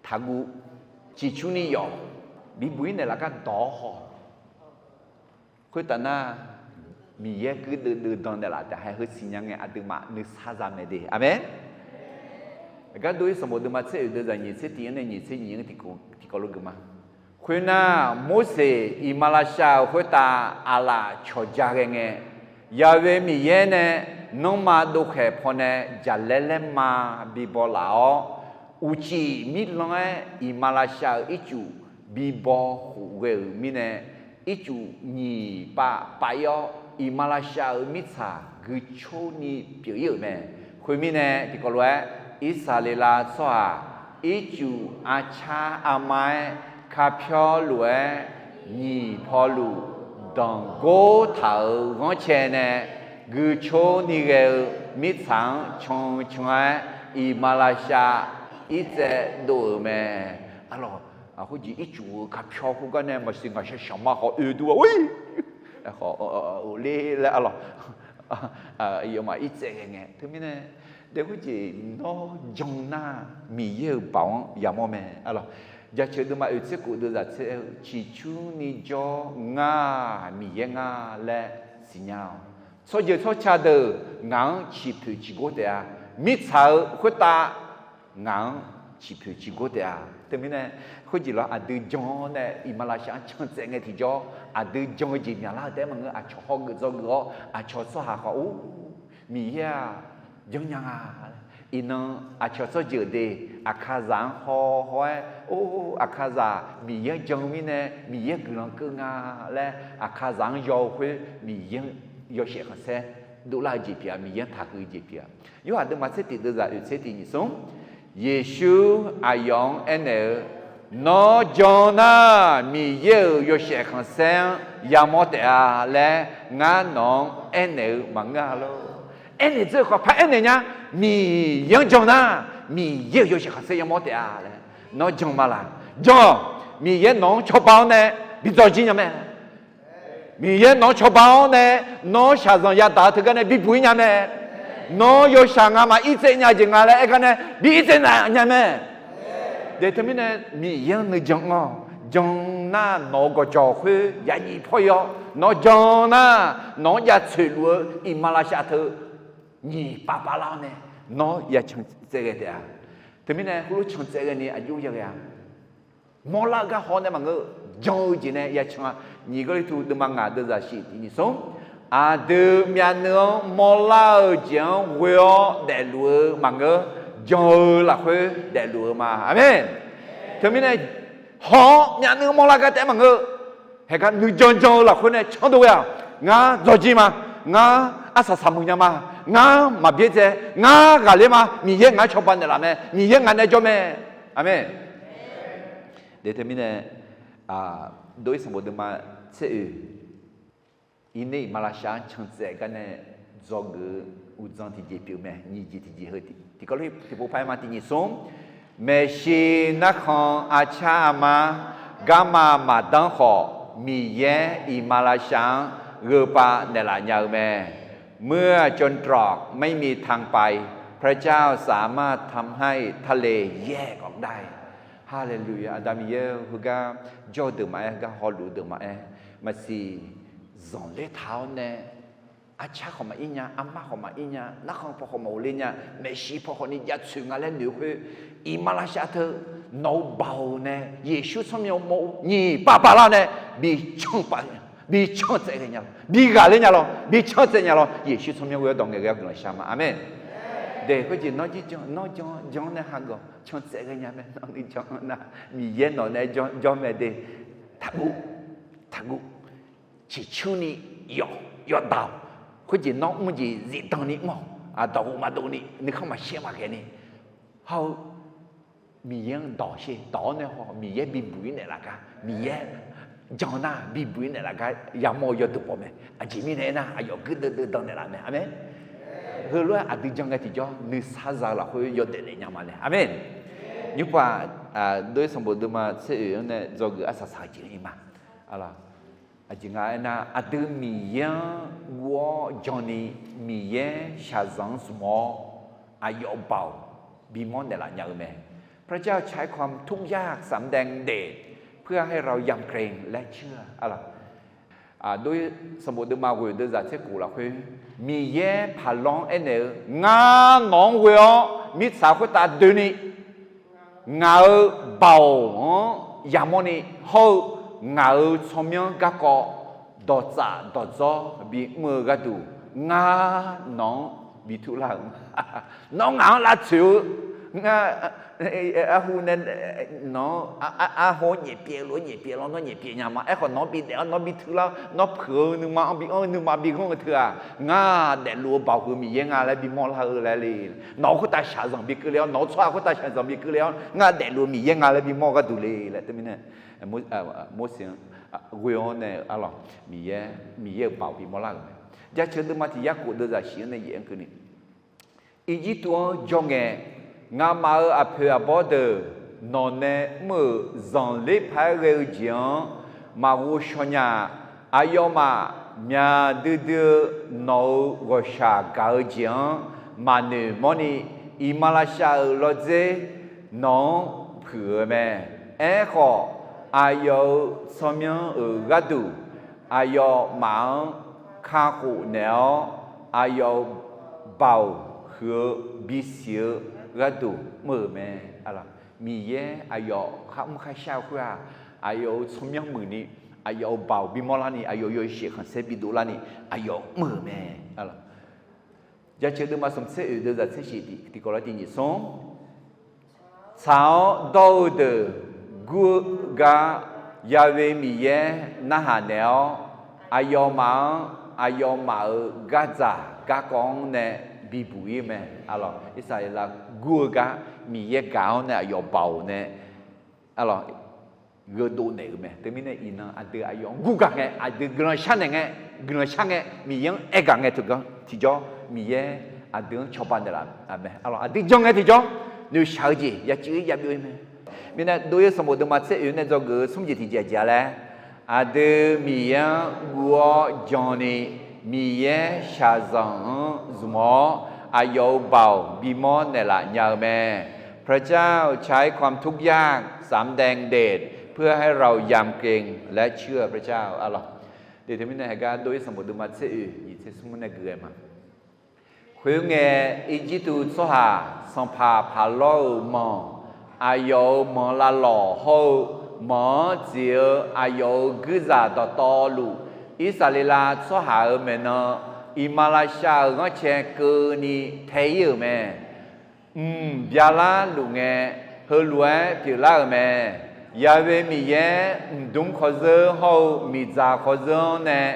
taqguv ciqcurni yawf bibuq-ir naeqlaf gar dawq-awr haw. Khoertaf nar, Miqyaer guirdeuv deuvdan naeqlaf taef haeq heu siqnya ngae aqduimaf nuisar za mae de. Aqmeq. Gardov-ir sanqbof deuvma tser oeq deuvzaq nyiq tser tiq-anr nae nyiq tser nyiq-anr tiqkawv lof geuf ma. Khoernar, Morseq iqmalavshav-euq khoertav aqlaf cawqja ghae ngae, Ya'we Miqyaer nae nanrma dovkhaeq pawnae jaqlaer laerma bibaw laf-awr, uqcif mirlan-aer iqmalavshav-euq ircuf bibaw khof ghae-euq mirnae, ircuf nyiq pav pav-ir-awr, iqmalavshav-euq mirtsaq guicor ni pyeuf-ir-euq mae. Khoermirnae, tiqkawv lof-aer Irsaqleqlav tsawrhaq ircuf arcar armar-aer kapyawr lof-aer nyiq pawluf danqgor taq-euq ghanrcae nae guicor ni ghae-eu mirtsaq-anr cancan-aer iqmalavshav irtsaev dov-euq mae. Arlawq, khoerjeq ircuf-eu kapyawr khoergar nae maqsiq ngaqshaq shaqma khawf oe dur-a, or, or, or, or, ler laer arlawq, yawmaf irtsaev ghae ngae. Teumirnae, daef khoerjeq nawr jan nar, Miqyaer-euq baoq-anr yamawr mae arlawq. Jaceuq deuvma oeq tser khof deuvzaq tser-eu ciqcurni jawr ngar, Miqyaer ngar laer siqnya-awq. Tsawrjeuq tsawrca deuq ngaq-anr ciqpoeq ciqgor taef-a. Mirtsaq-eu khoertav ngaq-anr ciqpoeq ciqgor taef-a. Teumirnae, khoerjeq lawr aqdui jan-awr nae iqmalavshav-anr cantsaev ngae tiqjawr, aqdui jan-eu jeq myaqlar-eu taef-aer maqngeur, aqcawq hawgeuf dzawgeuf-awr aqcawq tsawrhaq khawf, or, Miqyaer-aq janrnya nga. Iqnan aqcawq tsawrjeuq de, Aqkaqzaq-anr haw haw-aer, or, Aqkaqzaq Miqyaer-anr jan-eu mirnae Miqyaer guiqlanq keuv nga laer Aqkaqzaq-anr yaw-eu khoer Miqyaer-anr yawshaef khanqsaer dovlar-eu jeq pyeuf-a, Miqyaer-anr taqhuiq-eu jeq pyeuf-a. Yorhaq deuvma tser tiq deuvzaq oeq tser tiq nyiq smr, Yeqsur aqyawf-anr aernaeq-eu, Nawr jan nar, Miqyaer-euq yawshaef khanqsaer-anr yamawr taef-a laer ngar nawq-anr aernaeq-eu maqngeur-a lor. Aernaeq dzeur-eu khawf par aernaeq nya, Miqyaer-anr jan nar, Miqyaer-euq yawshaef khanqsaer yamawr taef-a laer. Nawr jan ma laq? Jan-awq. Miqyaer nawq-anr cawba-awr nae bi dzawjir nya mae. Miqyaer nawq-anr cawba-awr nae, nawr shaqzanq yadaq-eu teugar nae bibuq-ir nya mae. Nawr yawshaq ngamaf irtsaev nya jeq nga laer aer gar nae bi irtsaev nya mae. Daef teumirnae Miqyaer-anr nuijan-anr-awq. Jan nar, nawq-euq gawqjawq khoer yaqnyiq paw-ir-awr, nawr jan nar, nawq-anr jav tsoeqluf-eu iqmalavshav teu nyiq pav pav lar-awr nae, nawr ya cantsaev ghae taef-a. Teumirnae heulof cantsaev ghae ni aqjox ya ghae-a. Mawrlar-eu gar haw nae maqngeur, jan-eu jeq nae ya can-a. Nyiq Gawrliqtu deuvma ngaq deuvzaq shif tiq nyiq smr, aqdui myavnuiv-anr mawrlar-eu jeq-anr ghoe-awr daefluf-eu maqngeur, jan-eu lafkhoer daefluf-eu ma. Aqmeq. Teumirnae Hawq-awr myavnuiv mawrlar gar taef-aer maqngeur. Haegar nuijan jan-eu lafkhoer nae canr dov ghae-aq, ngar dzawjir ma, ngar arsaq saqmuiq nya ma, ngar maqbyaerdzae, ngar ghaqler ma, Miqyaer ngaq-anr cawba naeqlaf mae, Miqyaer ngaq nae jawr mae. Aqmeq. Deuq teumirnae, dov-ir sanqbof deuvma tser oeq Irner-iq Maqlaqshaq-anr cantsaev gar nae dzawgeuf-eu uqdzan tiqjeq pyeuf mae. Nyiq jeq tiqjeq heu tiqkawv lof tiqpov par-aer ma. Tiq nyiq smr, maeqshi narkhan arcar armar garma maqdanr khawf, Miqyaer-iq Maqlaqshaq-anr gheupav naeqlaf nya-eu mae. เมื่อจนตรอกไม่มีทางไป พระเจ้าสามารถทำให้ทะเลแยกออกได้ Haleluya. Aqda Miqyaer-eu, heugar jawr-eu deuq maqaer, heugar hawluf-eu deuq maqaer, maqsiq zanqler taq-awr nae, arcar khawf maqir nya, armar khawf maqir nya, narkhan paw khawf maqghofler nya, maeqshi paw khawfni jaceuq nga laer noeq-eu khoer, iqmalavshav teu nawq-eu baoq nae Yeqsur tsawrmyanr mawr-eu nyiq pav pavlar-awr nae bi can tsaev ghae nya lawr, bi ghaqler nya lawr, bi can tsaev nya lawr. Yeqsur tsawrmyanr ghoe-awr dawq ngaeq ghae-awr guiqlanq shar ma. Aqmeq. De khoerjeq nawr jir jan, nawr jan, jan nae hageuf can tsaev ghae nya mae. Nawr nuijan nar Miqyaer nawq nae jawr mae de. Taqguv, taqguv. Ciqcurni yawf, yawf daq-awq. Khoerjeq nawr mr jeq zifdan ni mr-awq. Aqdawq ghov maqdov ni, nuikhanr maqshaer maqghae ni, hawr-eu Miqyaer-anr dawq sher, dawq-awr nae haw, Miqyaer bibuq-ir naeqlaf gar, Miqyaer jan nar bibuq-ir naeqlaf gar yamawr-eu yawduq pawf mae. Aqjeq mirnae aernar, aqyawf guirdeuv deuv dan naeqlaf mae. Aqmeq. Heulof-aer aqdui jan ngae tiqjawr nuisar za-eu lafkhoer yawdaef daefnya ma nae. Aqmeq. Nymrpov-aq, dov-ir sanqbof deuvma tser oeq-anr nae dzawgeuf arsaq saq-eu jeq-anr ir ma. Aqjeq nga aernar, aqdui Miqyaer-anr guv-awr janni, Miqyaer shaqzanq-anr zmq-awr, aqyawf baoq bimawr naeqlaf nya-eu mae. พระเจ้าใช้ความทุกข์ยากสำแดงเดช เพื่อให้เรายำเกรงและเชื่อ Dov-ir sanqbof deuvma ghoeq deuvzaq tser khof lafkhoer, Miqyaer paqlawr-anr aernaeq-eu, Ngar nawq-anr ghoe-awr mirtsaq khoertav doeni, ngaq-euq baoq-anr yamawrni hawr-eu, ngaq-euq tsawrmyanr garkawv dawqtsaf dawqdzawr bimr-eu gharduq, ngar nawq-anr bi turlar-euq ma. Nawr ngaq-anr lavtsoeq-eu, ngar arhu nae nawq-anr arhu-anr nyaefpyaev lof-aer nyaefpyaev lawr, nawr nyaefpyaev nya ma. Aerkhawf nawq-anr bi daef-awr nawr bi turlar-awr, nawr peuq-eu nuima-anr bi anr-eu nuima bi ghanr-eu teu-aq, ngar daefluf-eu baoq heu Miqyaer nga laer bimawr lar-eu laer le. Nawq-euq khoertav shaqzanq bi keuvle-awr, nawq-euq tsawrhaq khoertav shaqzanq bi keuvle-awr, ngar daefluf-eu Miqyaer nga laer bimawr gharduq le laer teumirnae, Morseq-anr ghoe-awr nae arlawq, Miqyaer, Miqyaer-euq baoq bimawr lar-euq mae. Jaceuq deuvma tiq yarkhof deuvzaq shif-anr nae yaef-anr keuvni, Irjirtuv-anr jawr ngae, ngamaf-euq aqpoeq aqbawr deuq nawq nae mr-euq zanqler paq-aer ghae-eu jeq-anr maqghov shaw nya-a. Aqyawfmaf myaq duidui-eu nawq-euq ghawqshaq gaq-eu jeq-anr maqnoeq mawrni, iqmalavshav-euq lawrdzer nawq-anr puiq-eu mae. Aerkhawf, aqyawf-euq tsawrmyanr-euq gharduq aqyawfmaf-anr kakhof naeq-awr, aqyawf-euq baoq huiq-eu bisiq-eu gharduq mr-euq mae. Miqyaer aqyawf kharmr kharshar-eu khoer-aq, aqyawf-euq tsawrmyanr muiqni, aqyawf-euq baoq bimawr larni, aqyawf yawshaef khanqsaer bidov larni, aqyawf mr-euq mae. Jaceuq deuvma smq tser oeq deuvzaq tser shif tiqkawv lar tiq nyiq smr. Tsaq-awr dawr-eu deuq gur-eu gar Ya'we Miqyaer narhaq naeq-awr, aqyawfmaf-anr aqyawfmaf-euq gardzaq garkawv-anr nae bibuq-ir-eu mae. Arlawq, Irsaqleqlav gur-eu gar Miqyaer gaq-awr nae aqyawf baoq nae, arlawq, gheudov naeq-euq mae. Teumirnae iqnan aqdui aqyawf-anr gurgaq ngae, aqdui guiqlanq shar naeq ngae, guiqlanq shar ngae, Miqyaer-anr aergaq ngae teuganr tiqjawr Miqyaer aqdui-anr cawba naeqlaf mae. Arlawq, aqdui jan ngae tiqjawr noeqshaq-eu jeq ya cuiv-ir ya byov-ir mae. Mirnae dov-ir sanqbof deuvma tser oeq nae dzawgeuf-eu smr jeq tiqjeq-aq jeq-a laer, aqdui Miqyaer-anr guv-awr janni, Miqyaer shaqzanq-anr zmq-awr aqyawf-euq baoq bimawr naeqlaf nya-eu mae. พระเจ้าใช้ความทุกข์ยากสำแดงเดช เพื่อให้เรายำเกรงและเชื่อพระเจ้า Arlawq, de teumirnae heugar dov-ir sanqbof deuvma tser oeq nyiq tser smr nae gui-aer ma. Khoerngae, Irjirtuv tsawrhaq sanqpaq Paqlawr-euq manq, aqyawf-euq manq lavlawq hawr-eu manq-anr tsoeq-eu aqyawf-euq guirzaq dawqtawvluf, Irsaqleqlav tsawrhaq-euq maeqnan, iqmalavshav-euq ghanrcae keuvni tae-ir-euq mae. Mq byalar luf ngae, heulof-aer pyeuflar-euq mae. Ya'we Miqyaer mqdmr khawrzeur hawr-eu miqdzaq khawrzeur-anr nae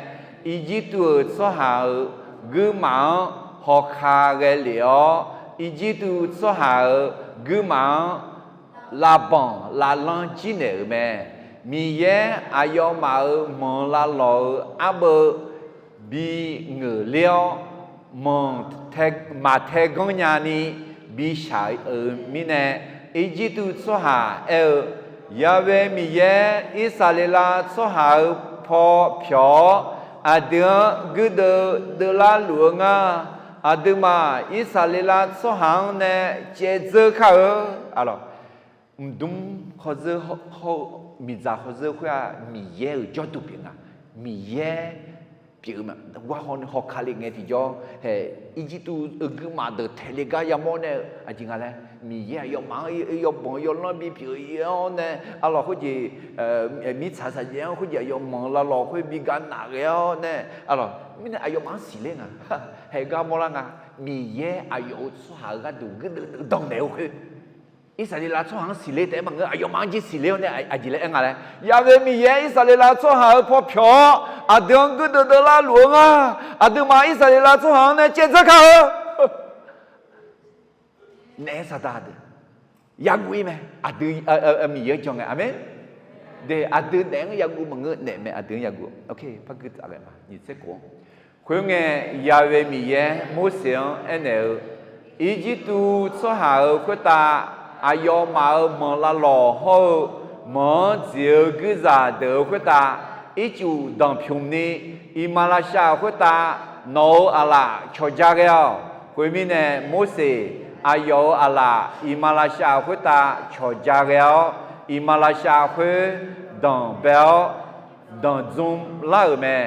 Irjirtuv-euq tsawrhaq-euq guirmaf-anr hawka ghae lef-awr, Irjirtuv tsawrhaq-euq guirmaf-anr lavbanq lavlanr jir naeq-euq mae. Miqyaer aqyawfmaf-euq manq lavlawq-eu arbeuv bi ngeuq ler-awr, manq tae, maqtae ganr nyani bi shaq-euq mirnae, Irjirtuv tsawrhaq aer-eu, Ya'we Miqyaer Irsaqleqlav tsawrhaq-euq paw pyawq-awr, aqdui-anr guirdeuv deuvlar luf-eu ngar. Aqduimaf Irsaqleqlav tsawrhaq-anr nae caevdzeur kar-eu. Mqdmr khawrzeur hawr-eu miqdzaq khawrzeur khoer-aq, Miqyaer-euq jawrduq pyeuf nga. Miqyaer pyeuf-eu ma. Gar hawni hawka le ngae tiqjawr hae, Irjirtuv-eu guirmaf deuq taeq le gar yamawr nae-eu aqjeq nga laer, Miqyaer aqyawfmaf-anr yawbanq yawlanr bipyeuf-eu ir-awr nae, arlawq khoerjeq mirtsaq saqjaev-anr khoerjeq aqyawf manq lavlawq khoer bi gar naf ghae-awr nae, arlawq mirnae aqyawfmaf-anr siqler nga. Haeq gar mawrlar nga. Miqyaer aqyawf-euq tsawrhaq-euq gharduq guirdeuv deuvdanq naeq-eu khoer, Irsaqleqlav tsawrhaq-anr siqle taef-aer maqngeur, aqyawfmaf-anr jir siqle-awr nae aqjeq laer aer nga laer, Ya'we Miqyaer Irsaqleqlav tsawrhaq-euq paw pyawq-awr, aqdui-anr guirdeuv deuvlar luf-eu ngar. Aqduimaf Irsaqleqlav tsawrhaq-anr nae caevdzeur kar-eu. Naef-aer saqdaq deuq yaguv ir mae. Aqdui Miqyaer-anr jan ngae, aqmeq. De, aqdui naef-anr yaguv maqngeur, naef mae, aqdui-anr yaguv. Par gui taf ghae ma, nyiq tser khof-anr. Khoerngae, Ya'we Miqyaer Morseq-anr aernaeq-eu, Irjirtuv tsawrhaq-euq khoertav, aqyawfmaf-euq manq lavlawq hawr-eu manq-anr dziq-eu guirzaq deuq-euq khoertav, ircuf danqpymq ni iqmalavshav-euq khoertav nawq-euq aqlaf cawqja ghae-awq. Khoermirnae, Morseq aqyawf-euq aqlaf iqmalavshav-euq khoertav cawqja ghae-awr, iqmalavshav khoer danqbae-awr, danqdzmr lar-euq mae.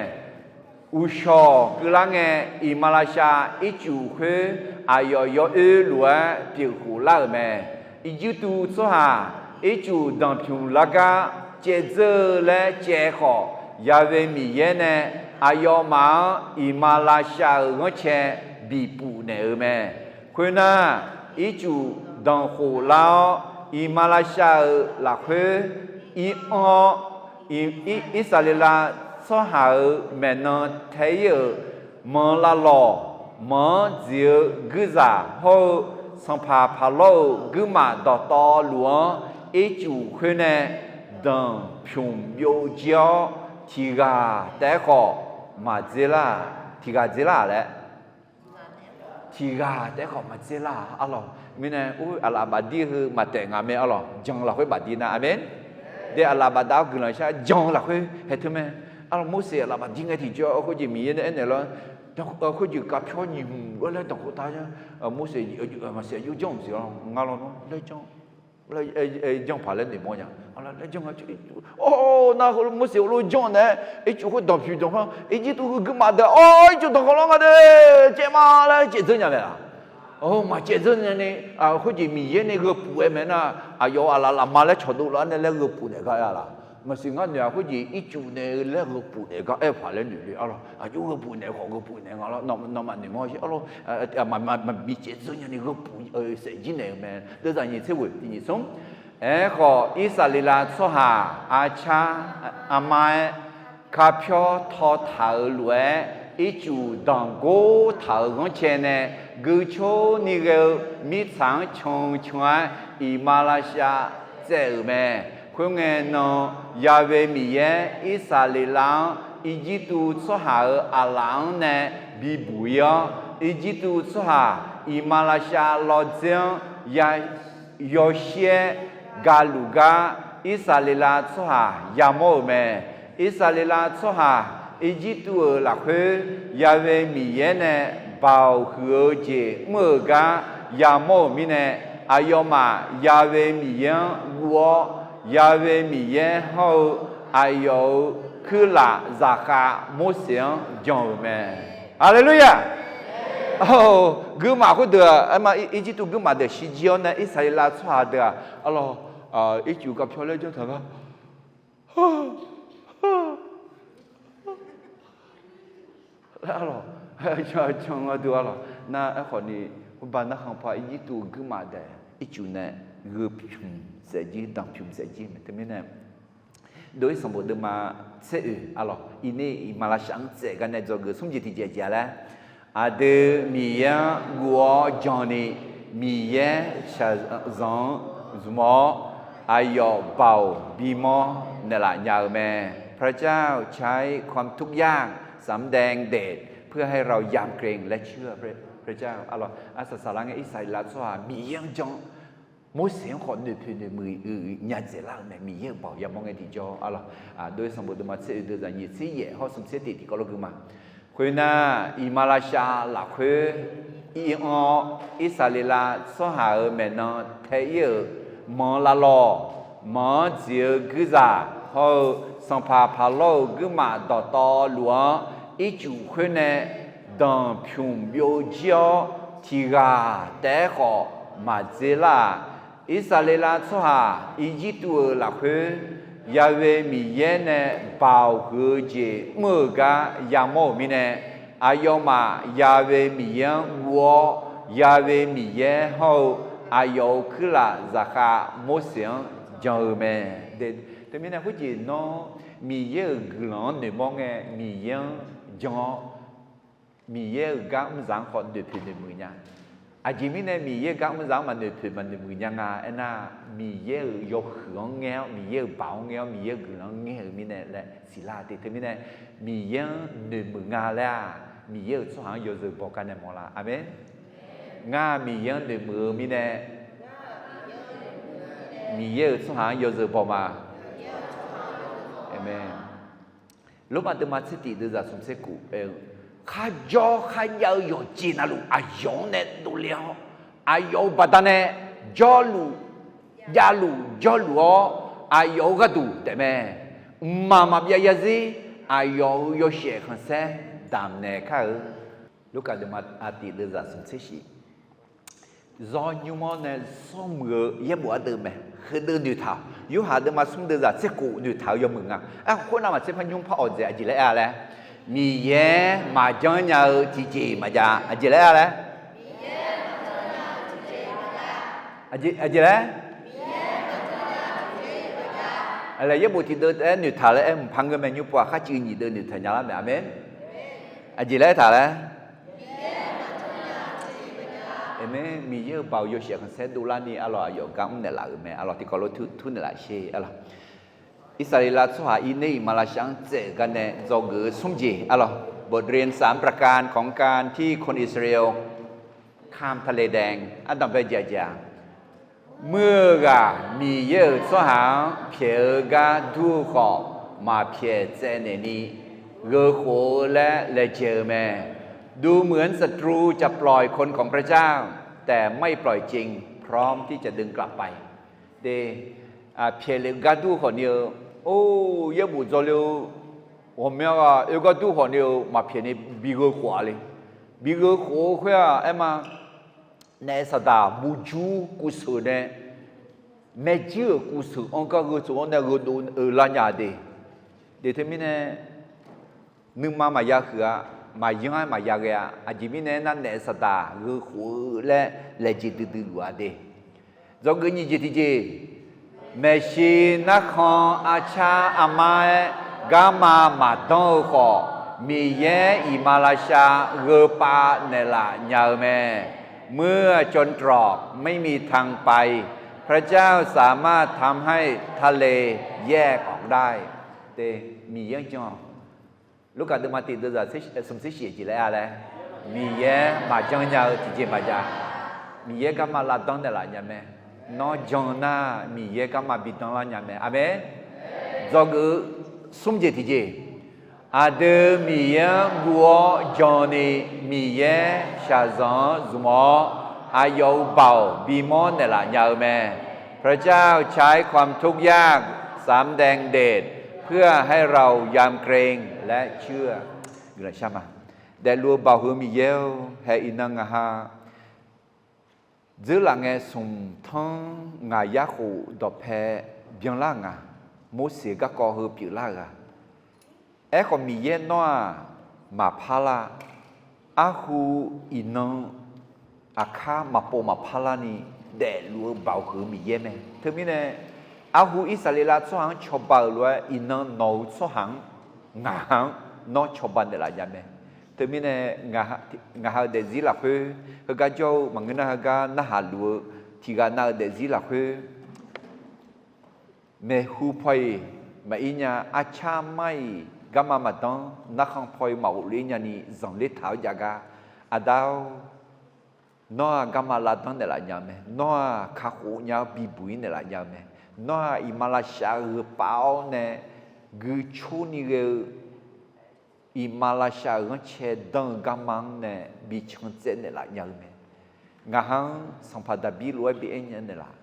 Uqshawq keuvlar ngae, iqmalavshav ircuf khoer aqyawf yawoer lof-aer pyeuf khof lar-euq mae. Irjirtuv tsawrhaq ircuf danqpymq lar gar caevdzeur-eu laer caev khawf, Ya'we Miqyaer nae aqyawfmaf-anr iqmalavshav-euq ghanrcae bipuf naeq-eu mae. Khoernar, ircuf danqkhof lar-awr, iqmalavshav-euq lafkhoer ir anr-awr, Irsaqleqlav tsawrhaq-euq maeqnan tae ir-euq manq lavlawq, manq-anr dziq-eu guirzaq hawr-eu sanqpaq Paqlawr-euq guirmaf dawqtawvluf-anr ircuf khoer nae danqpymq byovjir-awr, tiq ghaq taef-aer khawf maqdzer lar, tiq ghaq dzer lar laer. Tiq ghaq taef-aer khawf maqdzer lar-a arlawq. Mirnae or aqlaf bafdir heu maqtaef nga mae arlawq. Jan lafkhoer bafdir nar, aqmeq. De aqlaf bafdav-awr guiqlanq shar jan lafkhoer haeq teu mae. Arlawq Morseq aqlaf bafdir ngae tiqjawr khoerjeq Miqyaer nae aernaeq lawr, khoerjeq kavpyawr nyiq hmq lof-aer laer danqkhof ta-a. Morseq maqsiq aqjox janr maqsiq-a nga lawnmr laer janr. Janr paq laer noeqmawr nya. Laer janr nga, or nar Morseq heulof janr naeq-aer ircuf khoer danqpymq danqpymq-anr Irjirtuv heu guirmaf deuq-aq, or ircuf danqkhanq lanr nga de, caev ma laer caevdzeur nya mae-a. Or maqcaevdzeur nyani, khoerjeq Miqyaer nae gheu puf-aer mae nar, aqyawf-euq aqlaf lafma laer cawqdov lof-aer nae laer gheu puf naeq gar aer-a laq. Maqsiq ngar noeq-aq khoerjeq ircuf naeq-eu laer gheu puf naeq gar aer paq laer noeq le arlawq. Aqjox gheu puf naeq khawf gheu puf naeq nga lawr, nawmaf noeqmawr arlawq. Maqbi caevdzeur nyani gheu puf-eu saef jir naeq-eu mae. Deuvzaq nyiq tser ghoeq tiq nyiq smr. Aerkhawf, Irsaqleqlav tsawrhaq arcar armar-aer kavpyawr tawtaq-euq lof-aer, ircuf danqgor taq-euq ghanrcae nae guicor ni ghae-eu mirtsaq-anr can can-aer iqmalavshav tsaev-euq mae. Khoerngae nan, Ya'we Miqyaer Irsaqleqlav-anr Irjirtuv tsawrhaq-euq aqlaf-anr nae bibuq ir-awr, Irjirtuv tsawrhaq iqmalavshav lawdzer-anr ya yawshir-aer galuf gar, Irsaqleqlav tsawrhaq yamawr-euq mae. Irsaqleqlav tsawrhaq Irjirtuv-euq lafkhoer Ya'we Miqyaer nae baoq huiq-eu jeq mr-euq gar yamawr-euq mirnae, aqyawfmaf Ya'we Miqyaer-anr guv-awr, Ya'we Miqyaer hawr-eu aqyawf-euq kuirlaf zaqkhav Morseq-anr jan-euq mae. Haleluya! Guirmaf khoerdeuq-aq, aerma Irjirtuv guirmaf deuq shirjir-awr nae Irsaqleqlav tsawrhaq deuq-aq, arlawq, ircuf kavpyawr laer janr taq gar arlawq, can gharduq arlawq. Nar aerkhawf ni, khoerba narkhan paq Irjirtuv guirmaf daeq Ircuf nae gheu pymq saef jir, danq pymq saef jir mae. Teumirnae, dov-ir sanqbof deuvma tser oeq arlawq, iqner iqmalavshav-anr tsaef gar nae dzawgeuf smr jeq tiqjeq aqjeq-a laer, aqdui Miqyaer-anr guv-awr jan ni, Miqyaer shaqzanq-anr zmq-awr, aqyawf baoq bimawr naeqlaf nya-eu mae. พระเจ้าใช้ความทุกข์ยากสำแดงเดช เพื่อให้เรายำเกรงและเชื่อพระเจ้า arlawq. Arsaq saqlar ngae Irsaqleqlav tsawrhaq Miqyaer-anr jan, Morseq-anr khawf noeqpoeq noeqmuiq uiq nya dzaeqlar-euq mae. Miqyaer-euq baoq yamawr ngae tiqjawr arlawq, dov-ir sanqbof deuvma tser oeq deuq zaqnyiq tser yaef hawr smq tser tiq tiqkawv lawr gui ma. Khoernar, iqmalavshav lafkhoer ir-anr-awr, Irsaqleqlav tsawrhaq-euq maeqnan tae-ir-euq manq lavlawq, manq-anr dziq-eu guirzaq hawr-eu sanqpaq paqlawr-euq guirmaf dawqtawvluf-anr ircuf khoer nae danq pymq byovjir-awr, tiq ghaq taef-aer khawf maqdzer lar-aq, Irsaqleqlav tsawrhaq Irjirtuv-euq lafkhoer Ya'we Miqyaer nae baoq huiq-eu jeq mr-euq gar yamawr-euq mirnae, aqyawfmaf Ya'we Miqyaer-anr guv-awr, Ya'we Miqyaer hawr-eu aqyawf-euq kuirlaf zaqkhav Morseq-anr jan-eu mae. Teumirnae khoerjeq nawr Miqyaer-euq guiqlanq-anr noeqmawr ngae Miqyaer-anr jan-awr, Miqyaer-euq gar mrzaq-anr khawf noeqpoeq noeqmuiq nya. Aqjeq mirnae Miqyaer-euq gar mrzaq-anr maqnoeqpoeq maqnoeqmuiq nya nga aernar, Miqyaer-euq yawhuiq-anr ngaer-awr, Miqyaer-euq baoq-anr ngaer-awr, Miqyaer-euq guiqlanq-anr ngaer-euq mirnae laer siqlar-a te. Teumirnae Miqyaer-anr noeqmuiq nga laer-aq, Miqyaer-euq tsawrhaq-anr yawzeu baw gar nae mawrlar. Aqmeq. Ngar Miqyaer-anr noeqmuiq-eu mirnae, Miqyaer-euq tsawrhaq-anr yawzeu baw ma. Aqmeq. Lormav deuvma tser tiq deuq zaq smq tser kuf aer-eu, kharjawr kharjav-eu yawqjeq navluf aqyawf-anr nae dovle-awr, aqyawf-euq baqdanae jawrluf javluf jawrluf-awr, aqyawf-euq gharduq taefmae. Mqmaq maqbyav zarzir aqyawf-euq yawshaef khanqsaer damq naeq kar-eu. Lurkaf deuvma aqtiq deuq zaq smq tser shif. Zawr nymr-awr nae zawr muiq-eu yaerbof ardeuv mae. Heudeuv noeqtaq-awq. Yorhaq deuvma smr deuq zaq tser kuf noeqtaq-eu yawmuiq nga. Aerkhawf khoernav maqtser par nymr par awq dzaeq aqjeq laer aer-a laer, Miqyaer maqjanr nya-eu tiqjeq maqjav aqjeq laer aer-a laer, aqjeq laer, yaerbof tiqdeuv taef-aer noeqtaq laer aer mqpar ngeur mae. Nymr pov-aq kharcuiv nyiq deuv noeqtaq nya lar mae. Aqmeq. Aqjeq laer aertaq laer, Aqmeq. Miqyaer-euq baoq yawshaef khanqsaer dovlar ni arlawq, aqyawf gar mrnaeq laf-euq mae arlawq. Tiqkawv lof tur naeqlaf sher arlawq. Irsaqleqlav tsawrhaq Irner iqmalavshav-anr tsaev-euq gar nae dzawgeuf-eu smr jeq arlawq. บทเรียนสามประการของการที่คนอิสราเอลข้ามทะเลแดง ardanqbae jeq aqjeq-aq, muir-eu ghaq Miqyaer-euq tsawrhaq-anr pyaeq-eu gar dur-eu khawf, maqpyaeq tsaev naeq ni gheukhof-eu laer laejae-eu mae. ดูเหมือนศัตรูจะปล่อยคนของพระเจ้า แต่ไม่ปล่อยจริง พร้อมที่จะดึงกลับไป te, pyaeq lef-eu gar dur khawf ni-eu, or, yaerbof dzawle-eu ghawqmya ghaq oe gar dur khawf ni-eu maqpyaeq ni bi gheukhof-a le. Bi gheukhof-eu khoer-aq aer ma, naef saqdaq murjur kuvseuq nae, maerjuir-euq kuvseuq anr gar gheutsof-anr nae gheudov-eu lar nya de. De teumirnae, nuima maqya huiq-a, maqyanr-aer maqya ghae-a. Aqjeq mirnae aernar, naef saqdaq gheukhof-eu laer laejae duidui luf-a de. Dzawgeuf nyiq jeq tiqjeq, maeqshi narkhan arcar armar-aer garma maqdanr-eu khawf, Miqyaer iqmalavshav gheupav naeqlaf nya-eu mae. เมื่อจนตรอกไม่มีทางไป พระเจ้าสามารถทำให้ทะเลแยกออกได้ te, Miqyaer-anr jan-awq. Lurkaf deuvma tiq deuq zaq smq tser shif aqjeq laer aer-a laer, Miqyaer maqjanr nya-eu tiqjeq maqjav. Miqyaer garma lavdanr naeqlaf nya mae. Nawr jan nar, Miqyaer garma bi danrlar nya mae. Aqmeq. Dzawgeuf smr jeq tiqjeq, aqdui Miqyaer-anr guv-awr jan ni, Miqyaer shaqzanq-anr zmq-awr, aqyawf-euq baoq bimawr naeqlaf nya-eu mae. พระเจ้าใช้ความทุกข์ยากสำแดงเดช เพื่อให้เรายำเกรงและเชื่อ guiqlanq shar ma. Daefluf-eu baoq heu Miqyaer-or, hae iqnan ngaq ha dzeurlaf ngae smq tanr ngaq yarkhof dawqpae byanlar-eu nga. Morseq garkawv heu pyeuflar-euq-a. Aerkhawf Miqyaer nawr-aq maqpar lar. Arhu iqnan aqkar maqpov maqpar larni daefluf-eu Baoq huiq-eu Miqyaer mae. Teumirnae, arhu Irsaqleqlav tsawrhaq-anr cawba-euq lof-aer iqnan nawq-euq tsawrhaq-anr, ngaq-anr nawr cawba naeqlaf nya mae. Teumirnae, ngaq ha-eu daefzir lafkhoer heugar jawr-eu maqngeur nar heugar narhaq luf-eu tiqghaq nav-eu daefzir lafkhoer maeqhu paw-iq maqir nya, arcar mar-iq garma maqdanr, narkhan paw-iq maqghofler nyani zanqler taq-awr jav gar, Aqda-or, nawr-aq garma lavdanr naeqlaf nya-eu mae. Nawr-aq kakhof nya-awr bibuq-ir naeqlaf nya-eu mae. Nawr-aq iqmalavshav gheupav-awr nae guicor ni ghae-eu iqmalavshav-euq ghanrcae danr-eu garma-anr nae bi cantsaev naeqlaf nya-eu mae. Ngaq ha-anr Sanqpaq Daqbir lof-aer bi aer nya naeqlaf.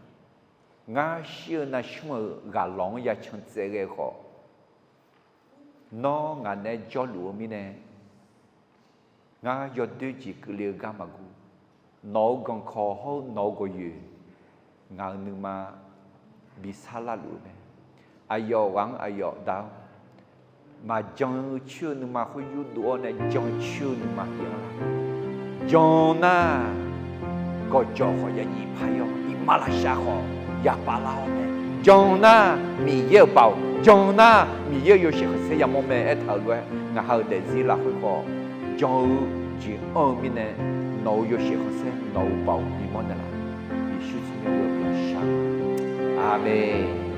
Ngar shir-eu navsmr-euq ghaqlawq-anr ya cantsaev ghae khawf, nawr ngaq naeq-aer jawrluf-eu mirnae, ngar yawdoer jeq keuvle-eu gar maqguv. Nawq-euq ganqkawq hawr-eu nawq-euq gawqyoeq ngaq-euq nuima bi sarlar luf-eu mae. Aqyawf ghaq-anr aqyawf Da-or, maqjan-eu coer-eu nuima khoer yurdov-awr nae jan-eu coer-eu nuima pyeuf-anr lar. Jan nar, gawqjawq khawf ya nyiq par-ir-awr, iqmalavshav khawf ya pavlar-awr nae, jan nar, Miqyaer-euq Baoq, jan nar, Miqyaer-euq yawshaef khanqsaer yamawr mae aertaq-euq lof-aer, ngaq ha-euq daefzir lafkhoer khawf jan-eu jeq anr-eu mirnae, nawq-euq yawshaef khanqsaer nawq-euq Baoq bimawr naeqlaf. Yeqsur tsawrmyanr-eu guiqlanq shar-eu. Aqmeq.